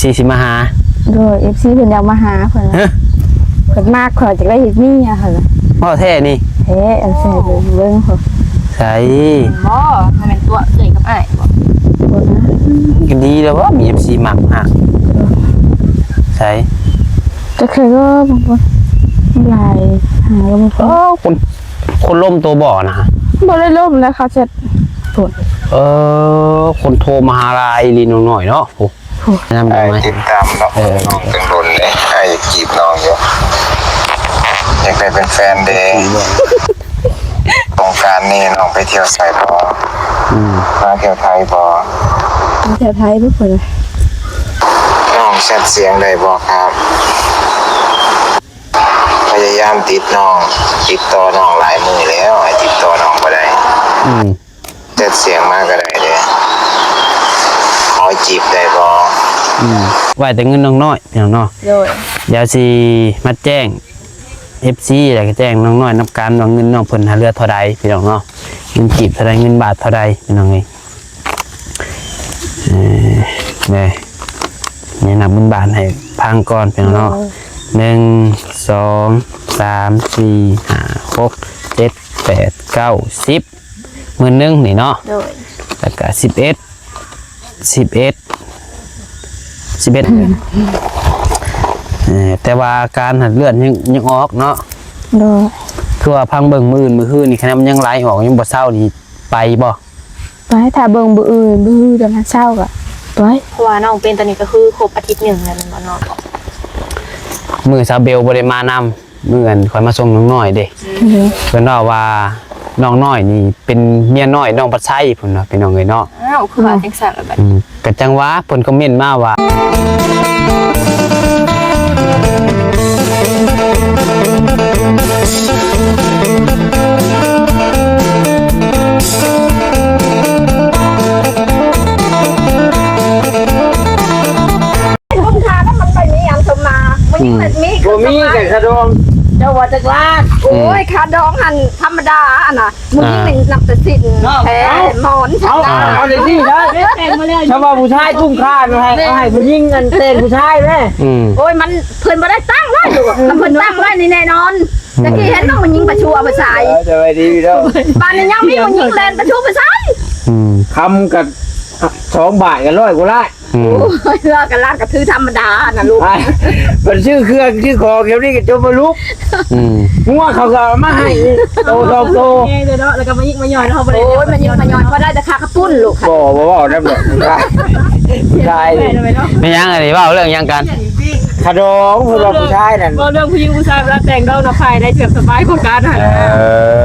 ซีสิมาหา ໂດຍ เอฟซี เพิ่นอยากมาหาเพิ่น ฮะ เพิ่นมัก เพิ่นอยากได้เฮ็ดเมีย เพิ่น เว้าแท้นี่ แท้ ອັນແທ້ ເບິ່ງ ເບິ່ງ ໃສ ບໍ່ ບໍ່ແມ່ນຕົວะເອື້ອຍກັບອ້າຍບໍ່ ບໍ່ນະ ກໍດີແລ້ວບໍ່ ມີ เอฟซี ມັກ ຮັກ ໃສ ກໍຄືວ່າບາງຄົນຫຼາຍ ຫາກໍບໍ່ພໍ ອໍ ຄົນ ຄົນລົມໂຕບໍ່ນະ ບໍ່ໄດ້ລົມນະ ເຂົາແຊັດ ເອີ ຄົນໂທມາຫາຫຼາຍອີ່ຫຼີ ນ້ອງນ້ອຍເນາະ ໂອ້ ນຳ ອ້າຍຕິດຕາມເນາະ ເອີ ນ້ອງຕັ້ງດົນເດ້ ອ້າຍຢາກຈີບນ້ອງຢູ່ ຢາກໄດ້ເປັນແຟນເດ້ ສົງການນີ້ນ້ອງໄປທ່ຽວໃສບໍ່? ອືມ ມາທ່ຽວໄທບໍ່? ມາທ່ຽວໄທບໍ່ເພິ່ນ ນ້ອງແຊັດສຽງໄດ້ບໍ່ຄັບ? ພະຍາຍາມຕິດນ້ອງ ຕິດຕໍ່ນ້ອງຫຼາຍມື້ແລ້ວ ໃຫ້ຕິດຕໍ່ນ້ອງບໍ່ໄດ້ ອືມ ແຊັດສຽງມາກໍໄດ້ເດ້ ຂໍຈີບໄດ້ບໍ່? ອືມ ໄວ້ແຕ່ເງິນນ້ອງນ້ອຍພີ່ນ້ອງເນາະ ໂດຍ ດຽວຊິມາແຈ້ງ ເອັຟຊີ ແລ້ວກໍແຈ້ງນ້ອງນ້ອຍນຳກັນວ່າເງິນນ້ອງເພິ່ນຫາເຫຼືອເທົ່າໃດພີ່ນ້ອງເນາະ ເງິນກີບເທົ່າໃດ ເງິນບາດເທົ່າໃດພີ່ນ້ອງເອີຍ ເອີ ນີ້ ນີ້ນັບເງິນບາດໃຫ້ຟັງກ່ອນພີ່ນ້ອງເນາະ ໂດຍ ໜຶ່ງ ສອງ ສາມ ສີ່ ຫ້າ ຫົກ ເຈັດ ແປດ ເກົ້າ ສິບ ໝື່ນໜຶ່ງນີ້ເນາະ ໂດຍ ແລ້ວກະສິບເອັດ ສິບເອັດ ສິບເອັດ ເອີ ແຕ່ວ່າອາການຫັ້ນເລືອດຍັງ ຍັງອອກເນາະ ໂດຍ ຄືວ່າຟັງເບິ່ງມື້ອື່ນ ມື້ຮືນນີ້ ຄັນມັນຍັງໄຫຼອອກ ຍັງບໍ່ເຊົານີ້ ໄປບໍ່? ໄປ ຖ້າເບິ່ງມື້ອື່ນ ມື້ຮືນຕອນເຊົ້າກໍໄປ ເພາະວ່ານ້ອງເປັນຕອນນີ້ກໍຄືຄົບອາທິດໜຶ່ງແລ້ວແມ່ນບໍ່ນ້ອງ? ມື້ສາວເບວບໍ່ໄດ້ມານຳ ມື້ອັນຂ້ອຍມາສົ່ງນ້ອງນ້ອຍເດ້ ອືມ ເພິ່ນເວົ້າວ່ານ້ອງນ້ອຍນີ້ເປັນເມຍນ້ອຍນ້ອງພັດໄຊພຸ້ນນະ ພີ່ນ້ອງເອີຍເນາະ ອ້າວ ຄືວ່າຈັ່ງຊັ້ນລະບັດ ອືມ ກໍຈັ່ງວ່າເພິ່ນຄອມເມັນມາວ່າ ຄົນທານມັນໄປມີອັນສົມມາ ບໍ່ມີ ອືມ ມີ ບໍ່ມີ ແຕ່ຂະດອງ ເຈົ້າວ່າຈັກລ້ານ ໂອ້ຍ ອືມ ຂະດອງຫັ້ນທຳມະດາຫັ້ນນະ ຜູ້ຍິງນີ້ ອ່າ ນັບແຕ່ສິ້ນ ເນາະ ແທ້ ເອົາ ໝອນ ເອົາ ເອົາ ເອົາຈັ່ງຊີ້ເດີ ແຕ່ງມາແລ້ວ ຖ້າວ່າຜູ້ຊາຍກຸ້ມຄ່າໃຫ້ ເອົາໃຫ້ຜູ້ຍິງອັນແຕ່ງຜູ້ຊາຍເດ້ ອືມ ໂອ້ຍ ມັນ ເພິ່ນບໍ່ໄດ້ຕັ້ງໄວ້ລູກ ຄັນເພິ່ນຕັ້ງໄວ້ນີ້ແນ່ນອນ ອືມ ຕະກີ້ເຫັນນ້ອງຜູ້ຍິງໄປຊູເອົາໄປໃສ ເອີ ສະບາຍດີພີ່ນ້ອງ ບາດນີ້ຍັງມີຜູ້ຍິງແລ່ນໄປຊູໄປໃສ ອືມ ຄຳກັບສອງບາດກໍຮ້ອຍກວ່າລ້ານ ອືມ ໂອ້ຍ ເຮືອກັນລາກະຖືທຳມະດາຫັ້ນນະລູກ ອ່າ ເພິ່ນຊື້ເຄື່ອງຊື້ຂອງແຖວນີ້ກໍຈົນບໍ່ລຸກ ອືມ ງົວເຂົາກໍເອົາມາໃຫ້ໂຕສອງໂຕ ແມ່ນເນາະ ແລ້ວກໍມາຍິກມາຫຍ່ອຍເນາະ ເຮົາບໍ່ໄດ້ ໂອ້ຍ ມາຍິກມາຫຍ່ອຍ ບໍ່ໄດ້ແຕ່ຄ່າກະປຸ້ນລູກ ບໍ່ ບໍ່ເວົ້ານຳດອກ ຜູ້ຊາຍ ແມ່ນຫຍັງອັນນີ້ ເວົ້າເລື່ອງຫຍັງກັນ? ຂະດອງ ເພິ່ນວ່າຜູ້ຊາຍນັ້ນ ເວົ້າເລື່ອງຜູ້ຍິງຜູ້ຊາຍ ເວລາແຕ່ງດອງນະ ໃຜໄດ້ສະບາຍກວ່າກັນຫັ້ນ ເອີ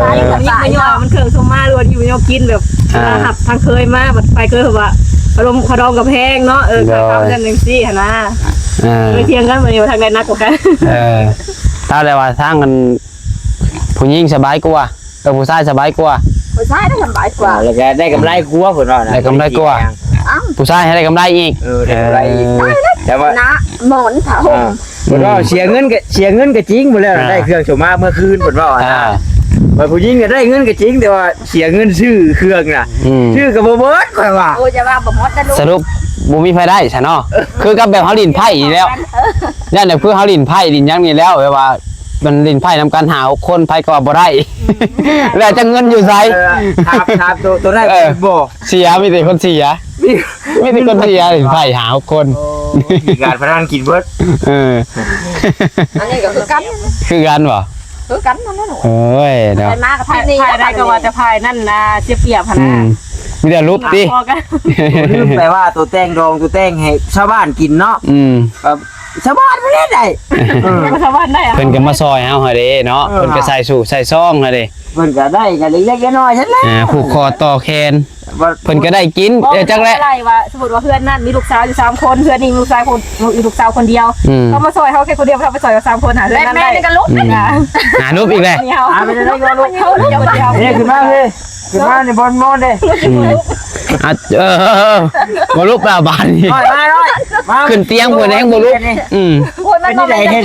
ມາຍິກມາຫຍ່ອຍ ມັນເຄື່ອງສົມມາ ຫຼືວ່າຢູ່ແນວກິນແບບ ອ່າ ຮັບທາງເຄີຍມາ ບັດໄປເຄີຍວ່າ ຂະດອງ ຂະດອງກໍແພງເນາະ ເອີ ໂດຍ ຄ່າຄຳຈັ່ງຊີ້ຫັ້ນນະ ເອີ ໄປຖຽງກັນ ມື້ນີ້ວ່າທາງໃດໜັກກວ່າກັນ ເອີ ຖ້າແລ້ວວ່າທາງອັນ ຜູ້ຍິງສະບາຍກວ່າ ເອີ ຜູ້ຊາຍສະບາຍກວ່າ ຜູ້ຊາຍໄດ້ກຳໄລກວ່າ ແລ້ວກໍໄດ້ກຳໄລກວ່າເພິ່ນວ່ານະ ໄດ້ກຳໄລກວ່າ ເອົ້າ ຜູ້ຊາຍໃຫ້ໄດ້ກຳໄລອີກ ເອີ ໄດ້ກຳໄລອີກ ເອີ ແຕ່ວ່າ ນະ ໝອນ ຜ້າຫົ່ມ ອ່າ ເພິ່ນວ່າເສຍເງິນກໍ ເສຍເງິນກໍຈິງ ບໍ່ແລ້ວ ອ່າ ໄດ້ເຄື່ອງໂສມາເມື່ອຄືນ ເພິ່ນວ່ານະ ອ່າ ວ່າຜູ້ຍິງກໍໄດ້ເງິນກໍຈິງ ແຕ່ວ່າ ເສຍເງິນຊື້ເຄື່ອງນະ ອືມ ຊື້ກໍບໍ່ເບິດ ຂ້ອຍວ່າ ໂອ້ ຈະວ່າບໍ່ໝົດນະລູກ ສະຫຼຸບບໍ່ມີໃຜໄດ້ຊະເນາະ ຄືກັບແບບເຮົາຫຼິ້ນໄພ້ນີ້ແລ້ວ ເອີ ຢ້ານແບບຄືເຮົາຫຼິ້ນໄພ້ຫຼິ້ນຫຍັງນີ້ແລ້ວ ແບບວ່າມັນຫຼິ້ນໄພ້ນຳກັນຫ້າຫົກຄົນ ໃຜກໍວ່າບໍ່ໄດ້ ອືມ ແລ້ວຈະເງິນຢູ່ໃສ ເອີ ຖາມ ຖາມໂຕ ໂຕໄດ້ ເອີ ບໍ່ ເສຍ ມີແຕ່ຄົນເສຍ ມີ ມີແຕ່ຄົນເສຍ ຫຼິ້ນໄພ້ຫ້າຫົກຄົນ ໂອ້ ມີການພະນັນກິນເບິດ ເອີ ອັນນີ້ກໍຄືກັນ ຄືກັນບໍ່? ຄືກັນນັ້ນແຫຼະ ໂອ້ຍເນາະ ໄປມາກັບ ພາຍ ພາຍໃດກໍວ່າແຕ່ພາຍນັ້ນນະ ເສຍປຽບຫັ້ນນະ ອືມ ມີແຕ່ຫຼຸບຕິ ລືມໄປວ່າໂຕແຕ່ງດອງ ໂຕແຕ່ງໃຫ້ຊາວບ້ານກິນເນາະ ອືມ ກໍຊາວບ້ານບໍ່ໄດ້ໄດ້ ເອີ ຊາວບ້ານໄດ້ ເພິ່ນກໍມາຊ່ອຍເຮົາຫັ້ນເດ້ເນາະ ເອີ ເພິ່ນກໍໃສ່ສູໃສ່ຊອງຫັ້ນເດ້ ເພິ່ນກໍໄດ້ກັນເລັກໆນ້ອຍໆຊັ້ນແຫຼະ ອ່າ ຜູກຄໍຕໍ່ແຂນ ວ່າ ເພິ່ນກໍໄດ້ກິນ ເອີ ຈັກແຫຼະ ໄລ່ວ່າ ສົມມຸດວ່າເຮືອນນັ້ນມີລູກສາວຢູ່ສາມຄົນ ເຮືອນນີ້ມີລູກຊາຍຄົນ ມີລູກສາວຄົນດຽວ ອືມ ເຂົາມາຊ່ອຍເຮົາແຄ່ຄົນດຽວ ເຮົາໄປຊ່ອຍເຂົາສາມຄົນ ຫາເຮືອນນັ້ນໄດ້ ແມ່ນກໍລຸກ ອືມ ອ່າ ອ່າ ລຸກອີກແລ້ວ ເອົາໄປເລີຍ ເອົາລຸກ ເອົາລຸກ ເອີ ຂຶ້ນມາເລີຍ ຂຶ້ນມາໃນບ່ອນນອນເດ້ ອືມ ອ່ະ ເອີ ບໍ່ລຸກແລ້ວບາດນີ້ ມາ ມາ ມາ ຂຶ້ນຕຽງພຸ້ນແຮງບໍ່ລຸກ ອືມ ໂອ້ຍ ມັນບໍ່ແມ່ນ ເອີ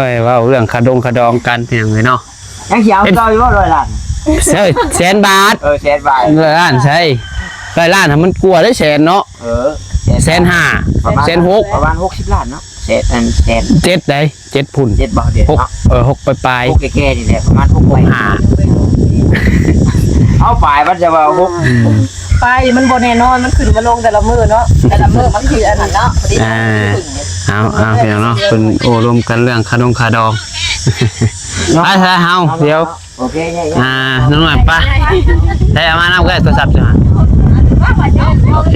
ຍ ເວົ້າເລື່ອງຂະດົງຂະດອງກັນ ພີ່ນ້ອງເອີຍເນາະ ຍັງຊິເອົາຕໍ່ຢູ່ບໍ່ ຮ້ອຍລ້ານ ເອີ ແສນບາດ ເອີ ແສນບາດ ຮ້ອຍລ້ານໃສ ຮ້ອຍລ້ານຫັ້ນມັນກວ່າໄດ້ແສນເນາະ ເອີ ແສນ ແສນຫ້າ ປະມານ ແສນຫົກ ປະມານຫົກສິບລ້ານເນາະ ແສນ ອັນ ແສນ ເຈັດໃດ ເຈັດພຸ້ນ ເຈັດບໍ່ເດ ຫົກເນາະ ເອີ ຫົກປາຍໆ ຫົກແກ່ໆນີ້ແຫຼະ ປະມານຫົກປາຍ ຫົກຫ້າ ເອົາປາຍ ມັນຈະວ່າຫົກ ອືມ ປາຍນີ້ມັນບໍ່ແນ່ນອນ ມັນຂຶ້ນມາລົງແຕ່ລະມື້ເນາະ ແຕ່ລະມື້ມັນຄືອັນນັ້ນເນາະ ອ່າ ເອົາ ເອົາ ພີ່ນ້ອງເນາະ ເພິ່ນໂອ້ລົມກັນເລື່ອງຄ່າດົງຄ່າດອງ ເນາະ ໄປຊະເຮົາ ດຽວ ໂອເຄ ອ່າ ນ້ອງນ້ອຍ ໄປ ໄດ້ເອົາມານຳກໍໄດ້ ໂທລະສັບເຈົ້າ ໂອເຄ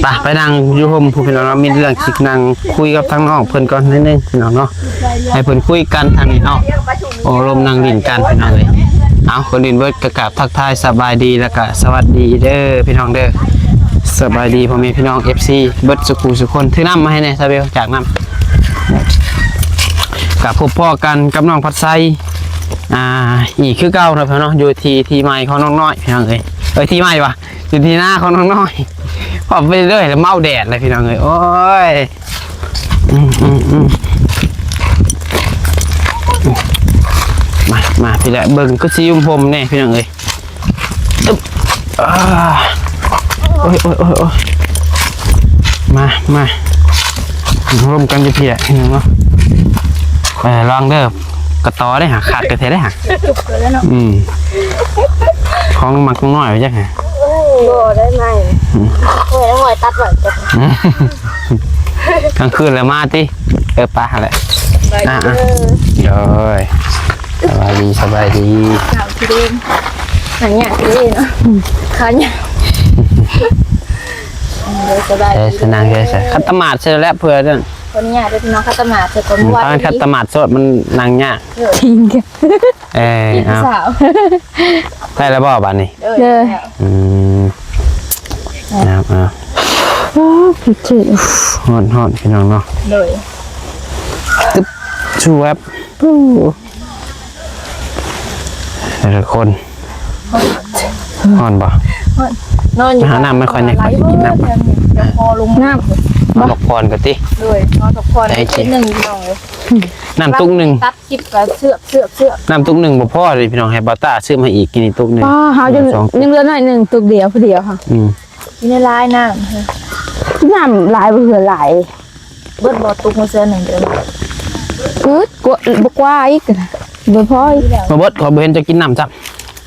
ໄປ ໄປນັ່ງຢູ່ຮົ່ມພຸ້ນ ພີ່ນ້ອງເນາະ ມີເລື່ອງຊິນັ່ງຄຸຍກັບທາງນ້ອງເພິ່ນກ່ອນໜ້ອຍໜຶ່ງ ພີ່ນ້ອງເນາະ ໃຫ້ເພິ່ນຄຸຍກັນທາງນີ້ເນາະ ໂອ້ລົມນັ່ງຫຼິ້ນກັນ ພີ່ນ້ອງເອີຍ ເອົາ ກ່ອນອື່ນເບິດກໍກາບທັກທາຍສະບາຍດີ ແລ້ວກໍສະຫວັດດີເດີ ພີ່ນ້ອງເດີ ສະບາຍດີພໍ່ແມ່ພີ່ນ້ອງ ເອັຟຊີ ເບິດສູ່ຜູ້ສູ່ຄົນ ຖືນ້ຳມາໃຫ້ແດ່ ຊາເບວ ຈາກນ້ຳ ກໍພົບພໍ້ກັນກັບນ້ອງພັດໄຊ ອ່າ ອີກຄືເກົ່າເນາະ ພີ່ນ້ອງເນາະ ຢູ່ທີ່ ທີ່ໃໝ່ຂອງນ້ອງນ້ອຍ ພີ່ນ້ອງເອີຍ ເອີຍ ທີ່ໃໝ່ວະ ຢູ່ທີ່ນາຂອງນ້ອງນ້ອຍ ເວົ້າໄປເລື້ອຍແລ້ວເມົາແດດແລ້ວ ພີ່ນ້ອງເອີຍ ໂອ້ຍ ອືມໆໆ ມາ ມາ ພີ່ແຫຼະ ເບິ່ງຄືຊິຫຸ້ມຜົມແດ່ ພີ່ນ້ອງເອີຍ ອຶບ ອ່າ ໂອ້ຍ ໂອ້ຍ ໂອ້ຍ ໂອ້ຍ ມາ ມາ ລົມກັນຢູ່ພີ້ແຫຼະ ພີ່ນ້ອງເນາະ ເອີ ລອງເດີ ກະຕໍໄດ້ຫາ ຂາດກະແທໄດ້ຫາ ອືມ ຂອງມັກນ້ອຍໄວ້ຈັກຫາ ບໍ່ໄດ້ໃໝ່ ອືມ ໂອ້ຍ ຫ້ອຍ ຕັດໄວ້ ກາງຄືນແລ້ວມາຕິ ເອີ ປະຫັ້ນແຫຼະ ສະບາຍດີເດີ ອ່າ ໂດຍ ສະບາຍດີ ສະບາຍດີ ໜາວຄືເດີມ ຫາຍາກເດ້ເນາະ ອືມ ຂາຍາກ ເອີ ສະບາຍດີ ເອີ ສະນັງເດີ ຄັດຕະໝາດເສີແລ້ວ ເພື່ອນັ້ນ ຂໍອະນຸຍາດເດີພີ່ນ້ອງ ຄັດຕະໝາດເສີກ່ອນ ອືມ ເມື່ອວານ ພາກັນຄັດຕະໝາດໂສດ ມັນນັ່ງຍາກ ເອີ ເອີ ເອົາ ໄດ້ແລ້ວບໍ່ບາດນີ້ ເອີ ອືມ ເອົາ ເອົາ ໂອ້ ພິດເທດ ຮ້ອນໆ ພີ່ນ້ອງເນາະ ໂດຍ ຕຶບ ຊູແວັບ ປູ້ ແຕ່ລະຄົນ ຮ້ອນບໍ່? ຮ້ອນ ນອນຢູ່ ຫານ້ຳມາຂ້ອຍແດ່ ຂ້ອຍຊິກິນນ້ຳ ດຽວພໍລົງ ນ້ຳ ເອົາພັກຜ່ອນກ່ອນຕິ ໂດຍ ນອນພັກຜ່ອນ ໄດ້ ໄດ້ ໜຶ່ງ ພີ່ນ້ອງເອີຍ ນ້ຳຕຸກໜຶ່ງ ຕັດ ຈິບກໍເຊືອບ ເຊືອບ ເຊືອບ ນ້ຳຕຸກໜຶ່ງບໍ່ພໍເດ້ພີ່ນ້ອງ ໃຫ້ບ່າວຕ້າຊື້ມາໃຫ້ອີກ ກິນອີກຕຸກໜຶ່ງ ປ້າ ເຮົາ ສອງ ຍັງເຫຼືອໜ້ອຍໜຶ່ງ ຕຸກດຽວ ຜູ້ດຽວຄ່ະ ອືມ ກິນຫຼາຍໆ ນ້ຳ ນ້ຳຫຼາຍ ບໍ່ເຫຼືອຫຼາຍ ເບິດບໍ່? ຕຸກມາເທື່ອໜຶ່ງເດີ ເບິດ ກວ່າ ບໍ່ກວ່າອີກ ບໍ່ພໍອີກ ບໍ່ເບິດ ຂ້ອຍບໍ່ເຫັນເຈົ້າກິນນ້ຳຊ້ຳ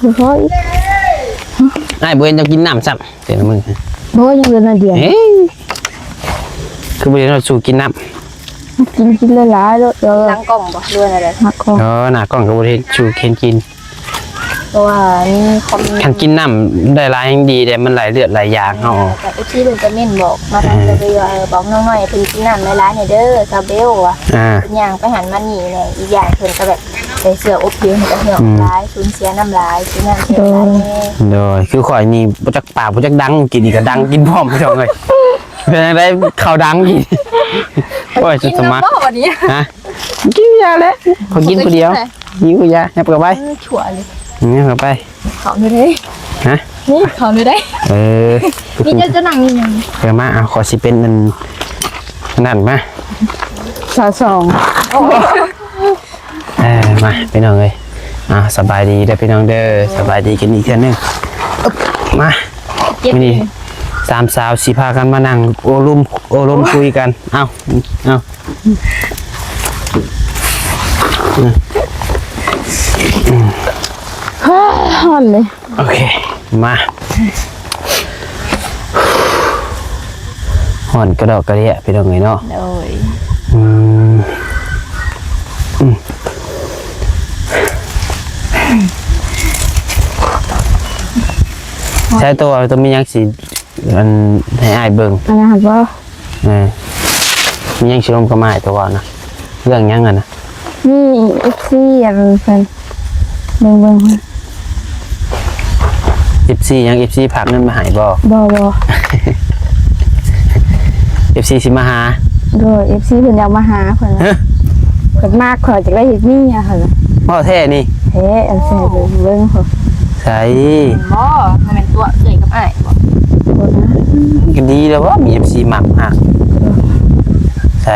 ບໍ່ພໍອີກ ອ້າຍບໍ່ເຫັນເຈົ້າກິນນ້ຳຊ້ຳ ແຕ່ລະມື້ ບໍ່ ຍັງເຫຼືອໜ້ອຍດຽວ ເອີ ຄືບໍ່ເຫັນເຈົ້າສູ່ກິນນ້ຳ ກິນ ກິນຫຼາຍໆໂລດ ຫຼັງກ້ອງບໍ່ ຫຼືວ່າແນວໃດ? ຫຼັງກ້ອງ ເອີ ໜ້າກ້ອງກໍບໍ່ໄດ້ຊູເຫັນກິນ ເພາະວ່າມີຄອມເມັນ ຄັນກິນນ້ຳໄດ້ຫຼາຍແຮ່ງດີເດ້ ມັນໄຫຼເລືອດໄຫຼຢາງເຮົາອອກ ແລ້ວກໍ ເອັຟຊີ ເພິ່ນກໍເມັ້ນບອກມາທາງ ເອີ ຊາເບວວ່າ ເອີ ບອກນ້ອງນ້ອຍເພິ່ນກິນນ້ຳຫຼາຍໆແດ່ເດີ ຊາເບວວ່າ ອ່າ ເພິ່ນຍ່າງໄປຫັ້ນມານີ້ແດ່ ອີກຢ່າງເພິ່ນກໍແບບໃສ່ເສື້ອອົບຜິວ ມັນກໍເຫື່ອອືມ ອອກຫຼາຍ ສູນເສຍນ້ຳຫຼາຍ ຊື້ນ້ຳໃຫ້ຫຼາຍແດ່ ໂດຍ ຄືຂ້ອຍນີ້ບໍ່ຈັກປາກບໍ່ຈັກດັງ ກິນນີ້ກໍດັງກິນພ້ອມ ພີ່ນ້ອງເອີຍ ເປັນຈັ່ງໃດ ເຂົ້າດັງອີກ ໂອ້ຍ ສຸດສະໝັກ ກິນແລ້ວບໍ່ບັດນີ້ ຮະ ກິນຢາແຫຼະ ເຂົາກິນຜູ້ດຽວ ຫິວຢາ ຫຍັບເຂົ້າໄປ ເອີ ຊົ່ວເລີຍ ຫຍັບເຂົ້າໄປ ເຂົ້າເລີຍເດ້ ຮະ ນີ້ເຂົ້າເລີຍເດ້ ເອີ ນີ້ເຈົ້າ ເຈົ້ານັ່ງນີ້ຫຍັງ ເອີ ມາ ເອົາ ຂໍຊິເປັນອັນ ອັນນັ້ນມາ ສາວສອງ ເອີ ມາ ພີ່ນ້ອງເອີຍ ອ່າ ສະບາຍດີເດີພີ່ນ້ອງເດີ ສະບາຍດີກັນອີກເທື່ອໜຶ່ງ ມາ ມື້ນີ້ສາມສາວຊິພາກັນມານັ່ງໂອ້ລົມ ໂອ້ລົມຄຸຍກັນ ເອົາ ເອົາ ຮ້ອນເລີຍ ໂອເຄ ມາ ຮ້ອນກະດອກກະເດຍ ພີ່ນ້ອງເອີຍເນາະ ໂດຍ ອືມ ອືມ ໃຊ້ໂຕ ໂຕມີຫຍັງຊິ ອັນ ໃຫ້ອ້າຍເບິ່ງ ອັນນັ້ນບໍ່? ເອີ ມີຫຍັງຊິລົມກັບອ້າຍໂຕເວົ້ານະ ເລື່ອງຫຍັງຫັ້ນນະ? ມີເອັຟຊີອັນເພິ່ນເບິ່ງໆ ເອັຟຊີຫຍັງ? ເອັຟຊີຝາກເງິນມາໃຫ້ບໍ່? ບໍ່ ບໍ່ ເອັຟຊີຊິມາຫາ ໂດຍ ເອັຟຊີເພິ່ນຢາກມາຫາເພິ່ນ ຮະ ເພິ່ນມັກຂ້ອຍ ຢາກໄດ້ເຮັດເມຍເພິ່ນ ເວົ້າແທ້ນີ້? ແທ້ ອັນໃສ່ເບິ່ງ ເບິ່ງພຸ້ນ ໃສ ບໍ່ ບໍ່ແມ່ນຕົວເອື້ອຍກັບອ້າຍບໍ່? ບໍ່ນະ ມັນກໍດີແລ້ວບໍ່ ມີເອັຟຊີມັກຮັກ ໃສ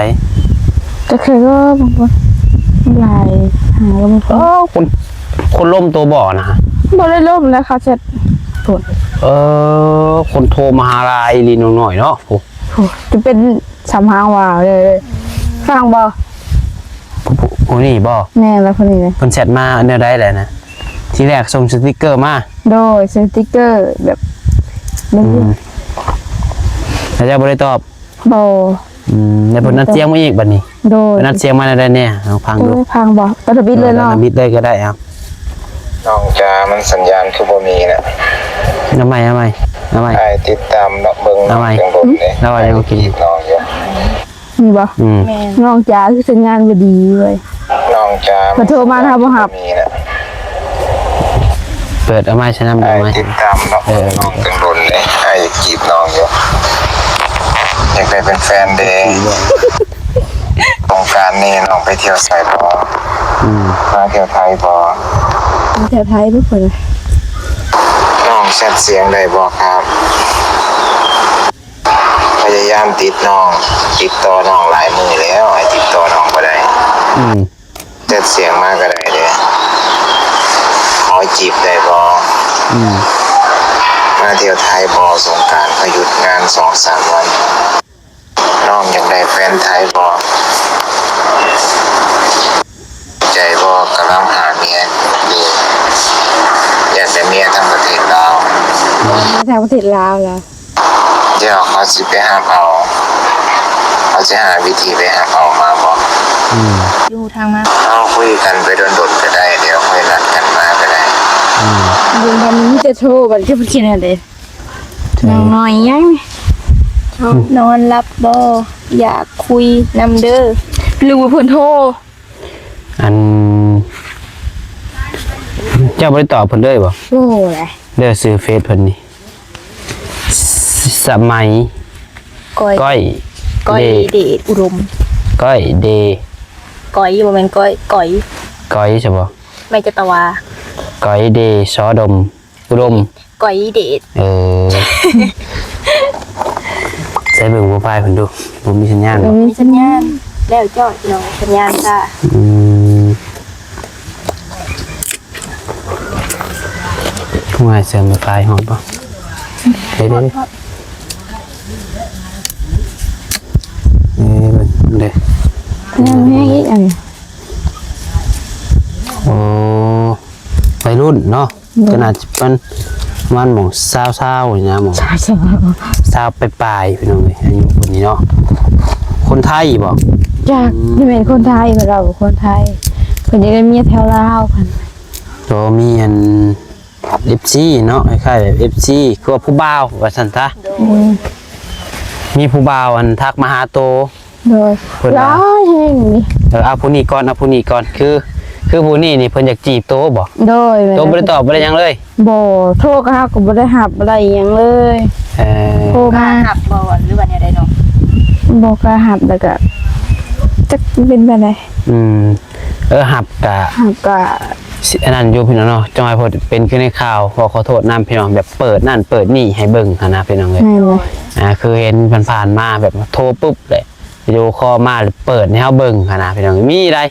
ກໍຄືວ່າບາງຄົນຫຼາຍ ຫາກໍບໍ່ພໍ ເອີ ຄົນ ຄົນລົມໂຕບໍ່ນະ? ບໍ່ໄດ້ລົມນະ ເຂົາແຊັດພຸ້ນ ເອີ ຄົນໂທມາຫາຫຼາຍອີ່ຫຼີນ້ອງນ້ອຍເນາະ ໂອ້ ຈະເປັນສຳຮາງວ່າເລີຍ. ຟັງບໍ່? ຜູ້ ຜູ້ ຜູ້ນີ້ບໍ່? ແມ່ນລະ ຜູ້ນີ້ເລີຍ. ເພິ່ນແຊັດມາແນວໃດແຫຼະນະ? ທີແລກສົ່ງສະຕິກເກີມາ. ໂດຍ ສະຕິກເກີແບບ ອືມ ແລ້ວເຈົ້າບໍ່ໄດ້ຕອບ? ບໍ່. ອືມ ແລ້ວເພິ່ນອັດສຽງມາອີກບັດນີ້? ໂດຍ ເພິ່ນອັດສຽງມາແນວໃດແດ່? ເຮົາຟັງດູ. ໂອ້ຍ ຟັງບໍ່? ຕັດທຳອິດເລີຍເນາະ. ເອີ ຕັດທຳອິດເລີຍກໍໄດ້. ເອົາ ນ້ອງຈາ ມັນສັນຍານຄືບໍ່ມີນະ? ເອົາໃໝ່ ເອົາໃໝ່ ເອົາໃໝ່. ອ້າຍຕິດຕາມເນາະ ເບິ່ງ ເອົາໃໝ່ ເບິ່ງດົນເດ້. ລາວວ່າຍັງບໍ່ກິນ ນ້ອງຢູ່. ມີບໍ່? ອືມ ແມ່ນ ນ້ອງຈາຄືສັນຍານບໍ່ດີເວີຍ. ນ້ອງຈາ ເພິ່ນໂທມາ ຖ້າບໍ່ຮັບ ມີນະ. ເປີດເອົາໃໝ່ຊະນຳ. ເອົາໃໝ່. ອ້າຍຕິດຕາມເນາະ ເອີ ເບິ່ງນ້ອງເປັນດົນເດ້. ອ້າຍຢາກຈີບນ້ອງຢູ່ ຢາກໄດ້ເປັນແຟນເດ້. ສົງການນີ້ນ້ອງໄປທ່ຽວໃສບໍ່? ອືມ ມາທ່ຽວໄທບໍ່? ມາທ່ຽວໄທບໍ່? ເພິ່ນ ນ້ອງແຊັດສຽງໄດ້ບໍ່ຄັບ? ພະຍາຍາມຕິດນ້ອງ ຕິດຕໍ່ນ້ອງຫຼາຍມື້ແລ້ວ ໃຫ້ຕິດຕໍ່ນ້ອງບໍ່ໄດ້. ອືມ ແຊັດສຽງມາກໍໄດ້ເດ້. ຂໍຈີບໄດ້ບໍ່? ອືມ ມາທ່ຽວໄທບໍ່? ສົງການເຂົາຢຸດງານສອງສາມວັນ. ນ້ອງຢາກໄດ້ແຟນໄທບໍ່? ໃຈບໍ່? ກຳລັງຫາເມຍຢູ່ ຢາກໄດ້ເມຍທາງປະເທດລາວ. ເມຍທາງປະເທດລາວລະ? ດຽວເຂົາຊິໄປຮັບເອົາ ເຂົາຊິຫາວິທີໄປຮັບເອົາມາບໍ່? ອືມ ຢູ່ທາງມາ ເຮົາຄຸຍກັນໄປດົນໆກໍໄດ້ ດຽວຄ່ອຍນັດກັນມາກໍໄດ້. ອືມ ຢູ່ທາງນີ້ມີແຕ່ໂທ ບັດຄືເພິ່ນຂຽນຫັ້ນເດ້. ນ້ອງນ້ອຍຫຍັງ? ນອນຫຼັບບໍ່? ຢາກຄຸຍນຳເດີ. ຫຼືວ່າເພິ່ນໂທ? ອັນ ເຈົ້າບໍ່ໄດ້ຕອບເພິ່ນເລີຍບໍ່? ບໍ່ແຫຼະ. ເດີ ຊື່ເຟສເພິ່ນນີ້ ສະໄໝ ກ້ອຍ ກ້ອຍ ກ້ອຍເດດ ເດດອຸດົມ. ກ້ອຍເດ ກ້ອຍ ບໍ່ແມ່ນກ້ອຍ ກ້ອຍ ກ້ອຍຊະບໍ່? ໄມ້ຈັດຕະວາ ກ້ອຍເດ ຊໍດົມ ອຸດົມ ກ້ອຍເດດ. ເອີ ໃສ່ເບິ່ງໂປຣໄຟລ໌ເພິ່ນດູ ບໍ່ມີສັນຍານບໍ່? ບໍ່ມີສັນຍານ ແລ້ວເຈົ້າເນາະ ສັນຍານຈ້າ. ອືມ ຜູ້ໃຫຍ່ເສີມໄຟຮອດບໍ່? ເດ້ ເດ້ ເດ້ ເອີ ເບິ່ງເດ້ ຍັງມີອີກອັນ. ໂອ້ ໄວລຸ້ນເນາະ. ໂດຍ ກໍໜ້າຈະປະມານ ປະມານໝ່ອງຊາວ ຊາວນີ້ນະ ໝ່ອງຊາວ ຊາວປາຍໆ ພີ່ນ້ອງເອີຍ ອາຍຸຄົນນີ້ເນາະ. ຄົນໄທບໍ່? ຈັກ ອືມ ຊິແມ່ນຄົນໄທບໍ່ລະ ບໍ່ຄົນໄທ ເພິ່ນຢາກໄດ້ເມຍແຖວລາວ ເພິ່ນ ກໍມີອັນ ເອັຟຊີ ເນາະ ຄ້າຍໆ ແບບ ເອັຟຊີ ຄືວ່າຜູ້ບ່າວວ່າຊັ້ນຊະ. ໂດຍ ອືມ ມີຜູ້ບ່າວອັນທັກມາຫາໂຕ. ໂດຍ ເພິ່ນວ່າຫຼາຍແຮງນີ້. ເອີ ເອົາຜູ້ນີ້ກ່ອນ ເອົາຜູ້ນີ້ກ່ອນ ຄື ຄືຜູ້ນີ້ນີ້ເພິ່ນຢາກຈີບໂຕບໍ່? ໂດຍ ແມ່ນ ໂຕບໍ່ໄດ້ຕອບບໍ່ໄດ້ຫຍັງເລີຍ? ບໍ່ ໂທກໍເຮົາກໍບໍ່ໄດ້ຮັບບໍ່ໄດ້ຫຍັງເລີຍ. ເອີ ໂທມາ ຮັບບໍ່ ຫຼືວ່າແນວໃດເນາະ? ບໍ່ກ້າຮັບ ແລ້ວກໍຈັກເປັນແບບໃດ. ອືມ ເອີ ຮັບກະ ຮັບກະ ຊິອັນນັ້ນຢູ່ພີ່ນ້ອງເນາະ ຈັ່ງໃຫ້ເພິ່ນເປັນຄືໃນຂ່າວ. ຂໍ ຂໍໂທດນຳພີ່ນ້ອງ ແບບເປີດນັ້ນເປີດນີ້ໃຫ້ເບິ່ງຫັ້ນນະພີ່ນ້ອງເອີຍ. ແມ່ນແຫຼະ ອ່າ ຄືເຫັນຜ່ານໆມາ ແບບໂທປຶບແຫຼະ ວິດີໂອຄໍມາ ເປີດໃຫ້ເຮົາເບິ່ງຫັ້ນນະພີ່ນ້ອງ ມີໄດ໋.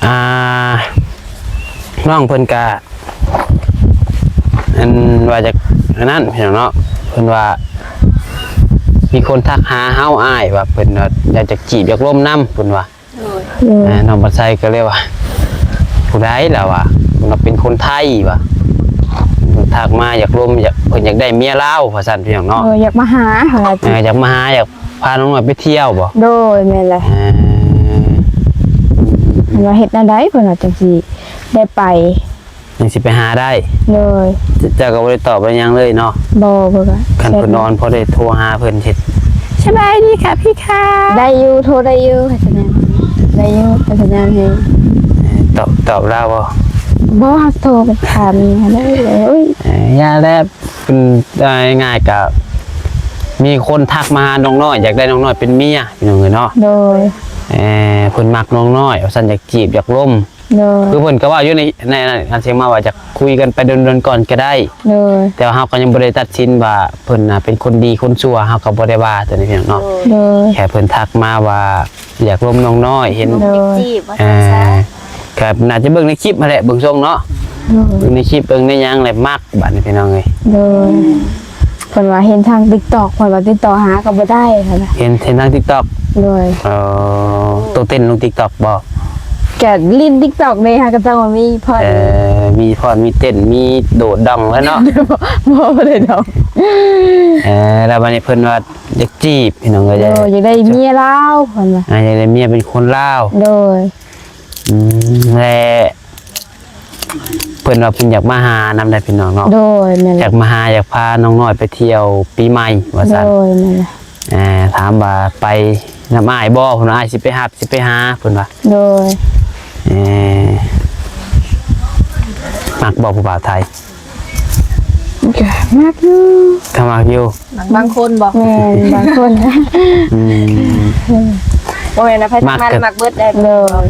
ອ່າ ນ້ອງເພິ່ນກະ ອັນວ່າຈາກອັນນັ້ນພີ່ນ້ອງເນາະ ເພິ່ນວ່າມີຄົນທັກຫາເຮົາ ອ້າຍວ່າ ເພິ່ນວ່າຢາກຈະຈີບຢາກລົມນຳ ເພິ່ນວ່າ. ໂດຍ ໂດຍ ອ່າ ນ້ອງບັດໄຊກໍເລີຍວ່າ ຜູ້ໃດລະວ່າ ເພິ່ນວ່າເປັນຄົນໄທວ່າ ເພິ່ນທັກມາຢາກລົມ ຢາກ ເພິ່ນຢາກໄດ້ເມຍລາວວ່າຊັ້ນພີ່ນ້ອງເນາະ. ເອີ ຢາກມາຫາ ເອີ ຢາກມາຫາ ຢາກພານ້ອງນ້ອຍໄປທ່ຽວບໍ່? ໂດຍ ແມ່ນແຫຼະ. ອ່າ ເພິ່ນວ່າເຮັດແນວໃດ ເພິ່ນວ່າຈັ່ງຊິໄດ້ໄປ ຍັງຊິໄປຫາໄດ້. ໂດຍ ເຈົ້າກໍບໍ່ໄດ້ຕອບໄດ້ຫຍັງເລີຍເນາະ? ບໍ່ ບໍ່ ຄັນເພິ່ນນອນພໍໄດ້ໂທຫາເພິ່ນເຮັດ ສະບາຍດີຄ່ະພີ່ຄ່ະ ໄດ້ຢູ່ ໂທໄດ້ຢູ່ ໃຫ້ສັນຍານ ໄດ້ຢູ່ ໃຫ້ສັນຍານໃຫ້. ຕອບ ຕອບລາວບໍ່? ບໍ່ ໂທໄປຖາມເມຍເລີຍ. ເອີຍ ເອີ ຢ່າແລ້ວ ເພິ່ນ ເອົາງ່າຍໆ ກະມີຄົນທັກມາຫານ້ອງນ້ອຍ ຢາກໄດ້ນ້ອງນ້ອຍເປັນເມຍ ພີ່ນ້ອງເອີຍເນາະ. ໂດຍ ເອີ ເພິ່ນມັກນ້ອງນ້ອຍວ່າຊັ້ນ ຢາກຈີບຢາກລົມ. ໂດຍ ຄືເພິ່ນກໍເວົ້າຢູ່ໃນ ໃນ ໃນອັນເຊີງມາວ່າຈະຄຸຍກັນໄປດົນໆກ່ອນກໍໄດ້. ໂດຍ ແຕ່ວ່າເຮົາກໍຍັງບໍ່ໄດ້ຕັດສິນວ່າເພິ່ນນະເປັນຄົນດີຄົນຊົ່ວ ເຮົາກໍບໍ່ໄດ້ວ່າຕົວນີ້ພີ່ນ້ອງເນາະ. ໂດຍ ແຄ່ເພິ່ນທັກມາວ່າຢາກລົມນ້ອງນ້ອຍ ເຫັນ ໂດຍ ຈີບວ່າ ອ່າ ຊັ້ນຊະ ກໍໜ້າຈະເບິ່ງໃນຄລິບຫັ້ນແຫຼະ ເບິ່ງຊົງເນາະ. ໂດຍ ເບິ່ງໃນຄລິບເບິ່ງໃນຫຍັງແຫຼະມັກບາດນີ້ພີ່ນ້ອງເອີຍ. ໂດຍ ເພິ່ນວ່າເຫັນທາງ TikTok ເພິ່ນວ່າຕິດຕໍ່ຫາກໍບໍ່ໄດ້ຫັ້ນນະ. ເຫັນ ເຫັນທາງ TikTok ໂດຍ. ເອີ ໂຕເຕັ້ນລົງ TikTok ບໍ່? ກະຫຼິ້ນ TikTok ເດ້ ຫາກະຈັ່ງວ່າມີພອນ ເອີ ມີພອນ ມີເຕັ້ນ ມີໂດດດອງແລ້ວເນາະ. ບໍ່ ບໍ່ ບໍ່ໄດ້ດອງ. ເອີ ແລ້ວບັດນີ້ເພິ່ນວ່າຢາກຈີບ ພີ່ນ້ອງເອີຍ. ໂດຍ ຢາກໄດ້ເມຍລາວ ເພິ່ນວ່າ. ອ່າ ຢາກໄດ້ເມຍເປັນຄົນລາວ. ໂດຍ. ອືມ ແລະ ເພິ່ນວ່າເພິ່ນຢາກມາຫານຳໄດ໋ພີ່ນ້ອງເນາະ. ໂດຍ ແມ່ນ ຢາກມາຫາ ຢາກພານ້ອງນ້ອຍໄປທ່ຽວປີໃໝ່ວ່າຊັ້ນ. ໂດຍ ແມ່ນ. ເອີ ຖາມວ່າໄປນຳອ້າຍບໍ່? ເພິ່ນວ່າ ອ້າຍຊິໄປຮັບ ຊິໄປຫາ ເພິ່ນວ່າ. ໂດຍ. ເອີ ມັກບໍ່ຜູ້ບ່າວໄທ? ກະມັກຢູ່. ກະມັກຢູ່. ມັກບາງຄົນບໍ່? ແມ່ນ ບາງຄົນ. ອືມ ບໍ່ແມ່ນວ່າໃຜມັກ ມັກກໍມັກເບິດໄດ໋. ໂດຍ.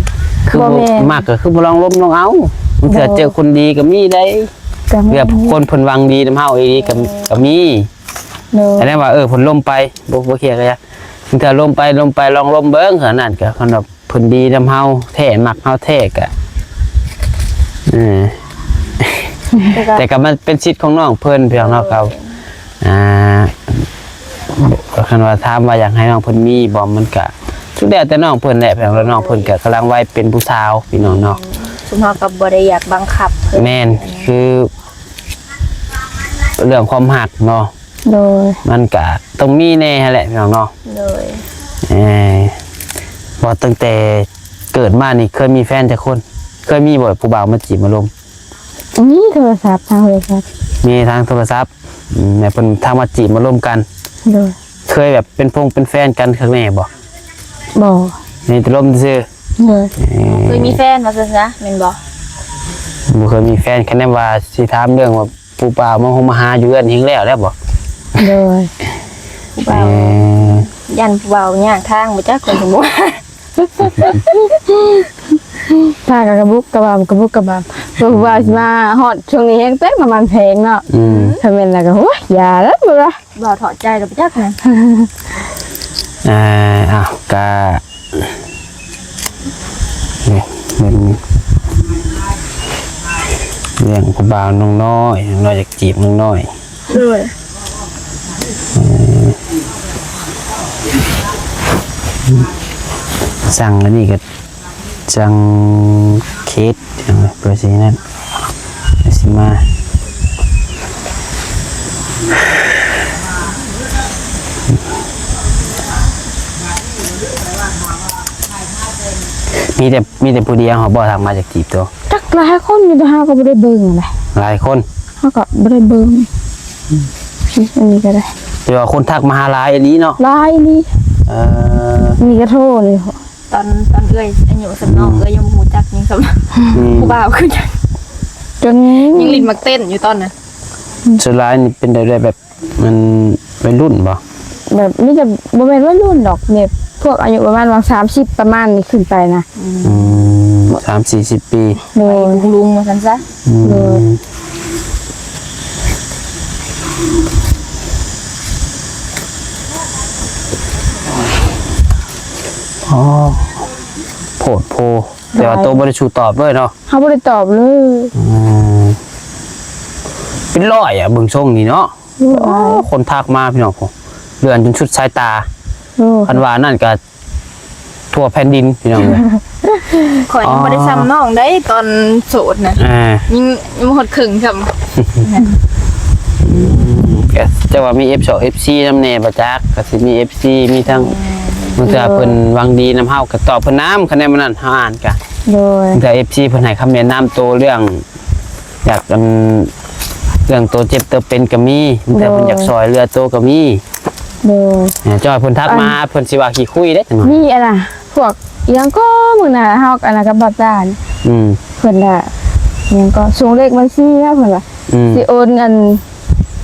ຄືບໍ່ ບໍ່ແມ່ນ ມັກກໍຄືບໍ່ລອງລົມລອງເອົາ ບາງເທື່ອ ໂດຍ ເຈີຄົນດີກໍມີໄດ໋. ກໍມີ. ແບບຄົນເພິ່ນຫວັງດີນຳເຮົາອີ່ຫຼີກໍ ແມ່ນ ກໍມີ. ໂດຍ. ອັນນັ້ນວ່າ ເອີ ເພິ່ນລົມໄປ ບໍ່ ບໍ່ເຄຍກໍຢ່າ ບາງເທື່ອລົມໄປ ລົມໄປ ລອງລົມເບິ່ງ ເທົ່ານັ້ນກໍຄັນວ່າ ເພິ່ນດີນຳເຮົາແທ້ ມັກເຮົາແທ້ກະ ເອີ ແຕ່ກະ ແຕ່ກະມັນເປັນສິດຂອງນ້ອງເພິ່ນ ພີ່ນ້ອງເນາະ. ໂດຍ. ຄັນວ່າຖາມວ່າຢາກໃຫ້ນ້ອງເພິ່ນມີບໍ່ ມັນກະສຸດແລ້ວແຕ່ນ້ອງເພິ່ນແຫຼະ ພີ່ນ້ອງ. ແລ້ວນ້ອງເພິ່ນກະກຳລັງໄວເປັນຜູ້ສາວ ພີ່ນ້ອງເນາະ. ຊຸມເຮົາກໍບໍ່ໄດ້ຢາກບັງຄັບເພິ່ນ. ແມ່ນ ຄືເລື່ອງຄວາມຮັກເນາະ. ໂດຍ. ມັນກະຕ້ອງມີແດ່ຫັ້ນແຫຼະ ພີ່ນ້ອງເນາະ. ໂດຍ. ເອີ ວ່າຕັ້ງແຕ່ເກີດມານີ້ເຄີຍມີແຟນຈັກຄົນ? ເຄີຍມີບໍ່ ຜູ້ບ່າວມາຈີບມາລົມ? ມີໂທລະສັບ ທາງໂທລະສັບ. ມີທາງໂທລະສັບ. ອືມ ແມ່ນເພິ່ນທັກມາຈີບມາລົມກັນ. ໂດຍ. ເຄີຍແບບເປັນຟົງເປັນແຟນກັນຄັກແນ່ບໍ່? ບໍ່. ມີແຕ່ລົມຊື່. ໂດຍ. ເອີ ເຄີຍມີແຟນວ່າຊັ້ນຊະ ແມ່ນບໍ່? ບໍ່ເຄີຍມີແຟນ. ຄັນແນມວ່າຊິຖາມເລື່ອງວ່າ ຜູ້ບ່າວມາຫົມມາຫາຢູ່ເຮືອນແຮງແລ້ວແລ້ວບໍ່? ໂດຍ. ຜູ້ບ່າວ ເອີ ຢ້ານຜູ້ບ່າວຍາກທາງບໍ່ຈັກ ເພິ່ນສະບົວ ພາກັນກະບຸກກະບຳ ກະບຸກກະບຳ ເພາະວ່າຊິມາຮອດຊ່ວງນີ້ແຮງແຕກນ້ຳມັນແພງເນາະ. ອືມ ຖ້າແມ່ນແລ້ວກະ ໂອ້ຍ ຢ່າແລ້ວ ບໍ່ລະ ບໍ່ຖອດໃຈແລ້ວບໍ່ຈັກນະ. ເອີ ອ້າວ ກະ ນີ້ ເບິ່ງນີ້ ເລື່ອງຜູ້ບ່າວນ້ອງນ້ອຍ ນ້ອງນ້ອຍຢາກຈີບນ້ອງນ້ອຍ. ໂດຍ. ເອີ ສັ່ງອັນນີ້ກໍສັ່ງເຄກ ເອີ ເພື່ອຊິນັ້ນ ຊິມາ ມີແຕ່ ມີແຕ່ຜູ້ດຽວເຮົາບໍ່ທັກມາຈາກຈີບໂຕ? ຈັກຫຼາຍຄົນຢູ່ ແຕ່ເຮົາກໍບໍ່ໄດ້ເບິ່ງນະ. ຫຼາຍຄົນ ເຮົາກໍບໍ່ໄດ້ເບິ່ງ. ອັນນີ້ກໍໄດ້ ແຕ່ວ່າຄົນທັກມາຫາຫຼາຍອີ່ຫຼີເນາະ. ຫຼາຍອີ່ຫຼີ. ເອີ ນີ້ກໍໂທນີ້ ຕອນ ຕອນເອື້ອຍອາຍຸສ່ຳນ້ອງ ອືມ ເອື້ອຍຍັງບໍ່ຮູ້ຈັກຫຍັງສ່ຳ ອືມ ຜູ້ບ່າວຄືຫຍັງ ຈົນຍັງຫຼິ້ນໝາກເຕັ້ນຢູ່ຕອນນັ້ນ. ສ່ວນຫຼາຍນີ້ເປັນແບບ ແບບ ມັນໄວລຸ້ນບໍ່? ແບບມີແຕ່ ບໍ່ແມ່ນໄວລຸ້ນດອກ ແບບພວກອາຍຸປະມານວ່າສາມສິບ ປະມານນີ້ຂຶ້ນໄປນະ. ອືມ ອືມ ສາມສີ່ສິບປີ. ໂດຍ. ລຸງໆ ວ່າຊັ້ນຊະ. ອືມ ໂດຍ. ອໍ ໂພດໂພ ແຕ່ວ່າໂຕບໍ່ໄດ້ສູ້ຕອບເລີຍເນາະ. ເຮົາບໍ່ໄດ້ຕອບເລີຍ. ອືມ ເປັນຮ້ອຍອະ ເບິ່ງຊົງນີ້ເນາະ. ໂອ້ ໂອ້ ຄົນທັກມາພີ່ນ້ອງ ເລື່ອນຈົນສຸດສາຍຕາ. ໂອ້ ຄັນວ່ານັ້ນກະທົ່ວແຜ່ນດິນພີ່ນ້ອງເອີຍ. ຂ້ອຍຍັງບໍ່ໄດ້ ອໍ ສ່ຳນ້ອງໄດ໋ ຕອນໂສດນະ. ອ່າ ຍັງ ຍັງບໍ່ຮອດເຄິ່ງສ່ຳ. ອືມ ກະຈະວ່າມີເອັຟສອງ ເອັຟຊີນຳແດ່ບໍ່ຈັກ ກະຊິມີເອັຟຊີ ມີທັງ ແມ່ນ ບາງເທື່ອເພິ່ນຫວັງດີນຳເຮົາກະຕອບເພິ່ນນຳ ຄັນແນວນັ້ນເຮົາອ່ານກະ. ໂດຍ. ບາງເທື່ອເອັຟຊີເພິ່ນໃຫ້ຄຳແນະນຳໂຕເລື່ອງ ຢາກ ອັນ ເລື່ອງໂຕເຈັບໂຕເປັນກໍມີ ບາງເທື່ອເພິ່ນຢາກຊ່ອຍເຫຼືອໂຕກໍມີ. ໂດຍ. ເອີ ເຈົ້າເພິ່ນທັກມາ ອັນ ເພິ່ນຊິວ່າຂີ້ຄຸຍເດ້ ຈັກໜ້ອຍ. ມີອັນນ່າ ພວກອີ່ຫຍັງກໍມື້ໜ້າເຮົາ ອັນນັ້ນກັບບ່າວຕານ ອືມ ເພິ່ນວ່າອີ່ຫຍັງກໍສົ່ງເລກບັນຊີມາ ເພິ່ນວ່າ ອືມ ຊິໂອນເງິນ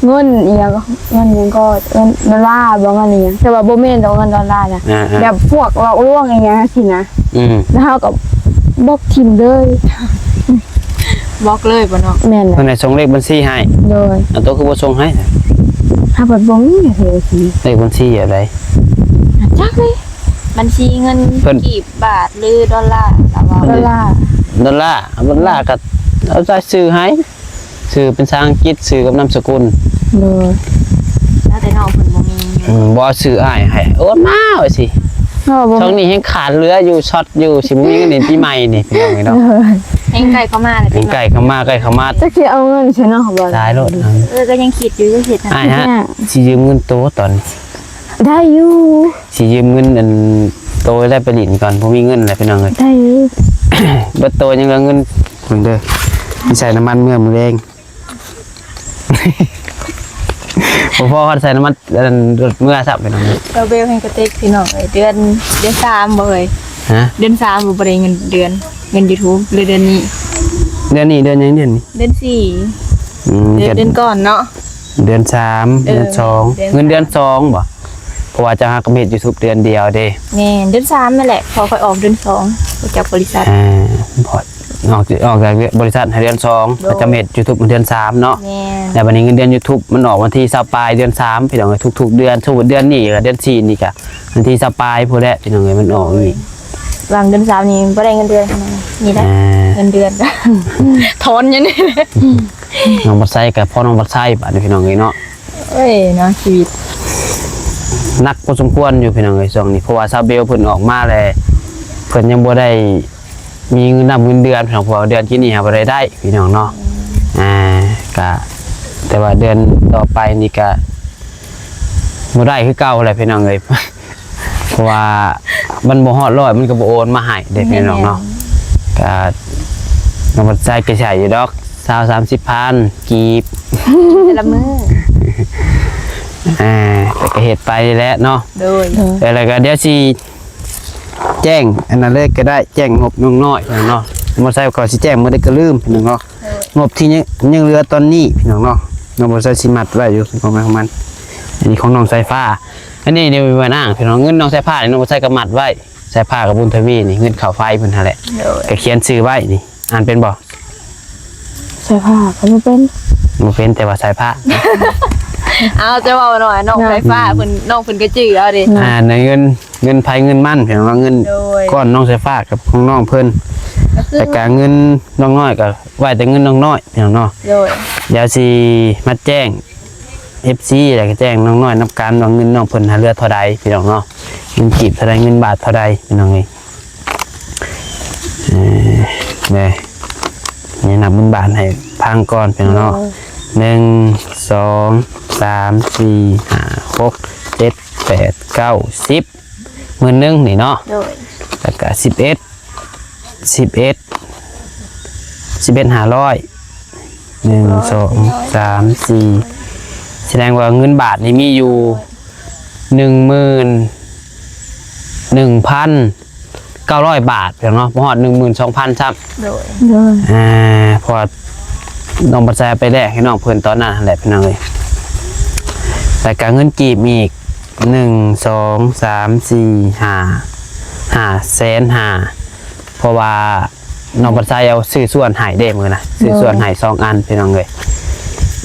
ເງິນອີ່ຫຍັງ ເງິນຫຍັງກໍ ເງິນດອນລາບໍ ເງິນອີ່ຫຍັງ ແຕ່ວ່າບໍ່ແມ່ນດອກ ເງິນດອນລານະ ອ່າໆ ແບບພວກຫຼອກລວງອີ່ຫຍັງຊີ້ນະ. ອືມ ແລ້ວເຮົາກໍບລັອກຖິ້ມເລີຍ. ບລັອກເລີຍບໍ່ນ້ອງ? ແມ່ນແຫຼະ ເພິ່ນໃຫ້ສົ່ງເລກບັນຊີໃຫ້. ໂດຍ. ອັນໂຕຄືບໍ່ສົ່ງໃຫ້? ເຮົາບັດບໍ່ມີເລກບັນຊີ. ເລກບັນຊີແບບໃດ? ຈັກເລີຍ. ບັນຊີເງິນ ເພິ່ນ ກີບ ບາດ ຫຼື ດອນລາ? ລາວວ່າ ດອນລາ. ດອນລາ ດອນລາກໍເອົາໃສ່ຊື່ໃຫ້ ຊື່ເປັນພາສາອັງກິດ ຊື່ກັບນາມສະກຸນ. ໂດຍ. ນ້ອງເພິ່ນບໍ່ມີຢູ່ ອືມ ບໍ່ເອົາຊື່ອ້າຍໃຫ້ ໂອນມາວ່າຊີ້. ເນາະ ບໍ່ ຊ່ວງນີ້ແຮງຂາດເຫຼືອຢູ່ ຊັອດຢູ່ ຊິບໍ່ມີເງິນຫຼິ້ນປີໃໝ່ນີ້ ພີ່ນ້ອງເອີຍເນາະ. ແຮງໃກ້ເຂົ້າມາແລ້ວ ແຮງໃກ້ເຂົ້າມາ ໃກ້ເຂົ້າມາ ຈັກຊິເອົາເງິນໃສເນາະ ບໍ່ ຕາຍໂລດ. ເອີ ກໍຍັງຄິດຢູ່ ເຮັດ ອ້າຍຮະ ຊິຢືມເງິນໂຕຕອນນີ້ ໄດ້ຢູ່ ຊິຢືມເງິນອັນໂຕໄດ້ໄປຫຼິ້ນກ່ອນ ບໍ່ມີເງິນແລ້ວ ພີ່ນ້ອງເອີຍ. ໄດ້ຢູ່ ເບິດໂຕຍັງເຫຼືອເງິນ ເບິ່ງເດີ ຊິໃສ່ນ້ຳມັນເມືອມື້ແລງ. ບໍ່ພໍຄັນໃສ່ນ້ຳມັນອັນນັ້ນລົດເມືອຊ້ຳ ພີ່ນ້ອງ. ສາວເບວແຮງກະເຕັກ ພີ່ນ້ອງເອີຍ ເດືອນ ເດືອນສາມບໍ່ເອີຍ? ຮະ? ເດືອນສາມບໍ່ ບໍ່ໄດ້ເງິນເດືອນ ເງິນຢູທູບ ຫຼືເດືອນນີ້? ເດືອນນີ້ ເດືອນຫຍັງເດືອນນີ້? ເດືອນສີ່. ອືມ ເດືອນ ເດືອນກ່ອນເນາະ ເດືອນສາມ ເອີ ເດືອນສອງ ເດືອນ ເງິນເດືອນສອງບໍ່? ເພາະວ່າເຈົ້າຫາກໍເຮັດຢູທູບເດືອນດຽວເດ້. ແມ່ນ ເດືອນສາມນັ້ນແຫຼະ ພໍຂ້ອຍອອກເດືອນສອງ ອອກຈາກບໍລິສັດ ອ່າ ອອກ ອອກຈາກບໍລິສັດໃຫ້ເດືອນສອງ ໂດຍ ກໍຈະເຮັດຢູທູບເດືອນສາມເນາະ. ແມ່ນ ແລ້ວບັດນີ້ເງິນເດືອນຢູທູບມັນອອກວັນທີຊາວປາຍເດືອນສາມ ພີ່ນ້ອງເອີຍ ທຸກໆເດືອນ. ສົມມຸດເດືອນນີ້ກໍເດືອນສີ່ນີ້ກໍວັນທີຊາວປາຍພຸ້ນແຫຼະ ພີ່ນ້ອງເອີຍ ມັນອອກນີ້. ໂດຍ ຫວ່າງເດືອນສາມນີ້ບໍ່ໄດ້ເງິນເດືອນ ນີ້ແຫຼະ ອ່າ ເງິນເດືອນ ຖອນຢູ່ນີ້ແຫຼະ. ນ້ອງບັດໄຊກໍພໍນ້ອງບັດໄຊບາດນີ້ ພີ່ນ້ອງເອີຍເນາະ. ໂອ້ຍເນາະ ຊີວິດໜັກພໍສົມຄວນຢູ່ ພີ່ນ້ອງເອີຍ ຊ່ວງນີ້ ເພາະວ່າສາວເບວເພິ່ນອອກມາແລ້ວ ເພິ່ນຍັງບໍ່ໄດ້ມີເງິນນັບເງິນເດືອນ ພີ່ນ້ອງ ເພາະວ່າເດືອນທີ່ນີ້ຫາບໍ່ໄດ້ໄດ້ ພີ່ນ້ອງເນາະ. ອ່າ ກະ ແຕ່ວ່າເດືອນຕໍ່ໄປນີ້ກະບໍ່ໄດ້ຄືເກົ່າແຫຼະ ພີ່ນ້ອງເອີຍ. ເພາະວ່າມັນບໍ່ຮອດຮ້ອຍ ມັນກໍບໍ່ໂອນມາໃຫ້ເດ້ ແມ່ນ ພີ່ນ້ອງເນາະ. ກະນ້ອງບັດໄຊກໍໃຊ້ຢູ່ດອກ ຊາວສາມສິບພັນກີບ ແຕ່ລະມື້ ອ່າ ແຕ່ກໍເຮັດໄປແຫຼະເນາະ. ໂດຍ ແລ້ວກໍດຽວຊິແຈ້ງອັນນັ້ນເລີຍກໍໄດ້ ແຈ້ງງົບນ້ອງນ້ອຍເນາະ. ບໍ່ໃຊ່ກໍຊິແຈ້ງມື້ໃດກໍລືມ ພີ່ນ້ອງເນາະ. ໂດຍ ງົບທີ່ຍັງ ຍັງເຫຼືອຕອນນີ້ ພີ່ນ້ອງເນາະ ນ້ອງບໍ່ໃຊ່ຊິມັດໄວ້ຢູ່ຂອງໃຜຂອງມັນ. ອັນນີ້ຂອງນ້ອງສາຍຟ້າ ອັນນີ້ເດ ວ່ານາງ ພີ່ນ້ອງ ເງິນນ້ອງສາຍຟ້ານີ້ ນ້ອງບໍ່ໃຊ່ກໍມັດໄວ້ ສາຍຟ້າກັບບຸນທະວີນີ້ ເງິນຄ່າໄຟເພິ່ນຫັ້ນແຫຼະ. ໂດຍ ກໍຂຽນຊື່ໄວ້ນີ້ ອ່ານເປັນບໍ່? ສາຍຟ້າກໍບໍ່ເປັນ ບໍ່ເປັນ ແຕ່ວ່າສາຍຟ້າ ເອົາ ຈະເວົ້າໜ້ອຍ ນ້ອງສາຍຟ້າເພິ່ນ ນ້ອງເພິ່ນກໍຈື່ເອົາເດ້. ອ່າ ໃນເງິນ ເງິນໃຜເງິນມັນ ພີ່ນ້ອງເນາະ ເງິນ ໂດຍ ກ້ອນນ້ອງສາຍຟ້າກັບຂອງນ້ອງເພິ່ນ ກໍຄື ແລ້ວກໍເງິນນ້ອງນ້ອຍກໍໄວ້ແຕ່ເງິນນ້ອງນ້ອຍ ພີ່ນ້ອງເນາະ. ໂດຍ ດຽວຊິມາແຈ້ງ ເອັຟຊີ ແລ້ວກໍແຈ້ງນ້ອງນ້ອຍນຳກັນວ່າເງິນນ້ອງເພິ່ນຫາເຫຼືອເທົ່າໃດ ພີ່ນ້ອງເນາະ ເງິນກີບເທົ່າໃດ ເງິນບາດເທົ່າໃດ ພີ່ນ້ອງເອີຍ. ເອີ ນີ້ ນີ້ນັບເງິນບາດໃຫ້ຟັງກ່ອນ ພີ່ນ້ອງເນາະ. ໂດຍ ໜຶ່ງ ສອງ ສາມ ສີ່ ຫ້າ ຫົກ ເຈັດ ແປດ ເກົ້າ ສິບ ໝື່ນໜຶ່ງນີ້ເນາະ. ໂດຍ ແລ້ວກໍສິບເອັດ ສິບເອັດ ສິບເອັດຫ້າຮ້ອຍ ໜຶ່ງ ສອງ ສາມ ສີ່ ສະແດງວ່າເງິນບາດນີ້ມີຢູ່ໜຶ່ງໝື່ນໜຶ່ງພັນເກົ້າຮ້ອຍບາດ ພີ່ນ້ອງເນາະ ບໍ່ຮອດໜຶ່ງໝື່ນສອງພັນຊ້ຳ. ໂດຍ ໂດຍ ອ່າ ເພາະວ່ານ້ອງບັດໄຊເອົາໄປແລກໃຫ້ນ້ອງເພິ່ນຕອນນັ້ນຫັ້ນແຫຼະ ພີ່ນ້ອງເອີຍ. ແລ້ວກໍເງິນກີບອີກ ໜຶ່ງ ສອງ ສາມ ສີ່ ຫ້າ ຫ້າແສນຫ້າ ເພາະວ່ານ້ອງບັດໄຊເອົາຊື້ສ່ວນໃຫ້ເດ້ມື້ນະ ຊື້ສ່ວນໃຫ້ສອງອັນ ພີ່ນ້ອງເອີຍ.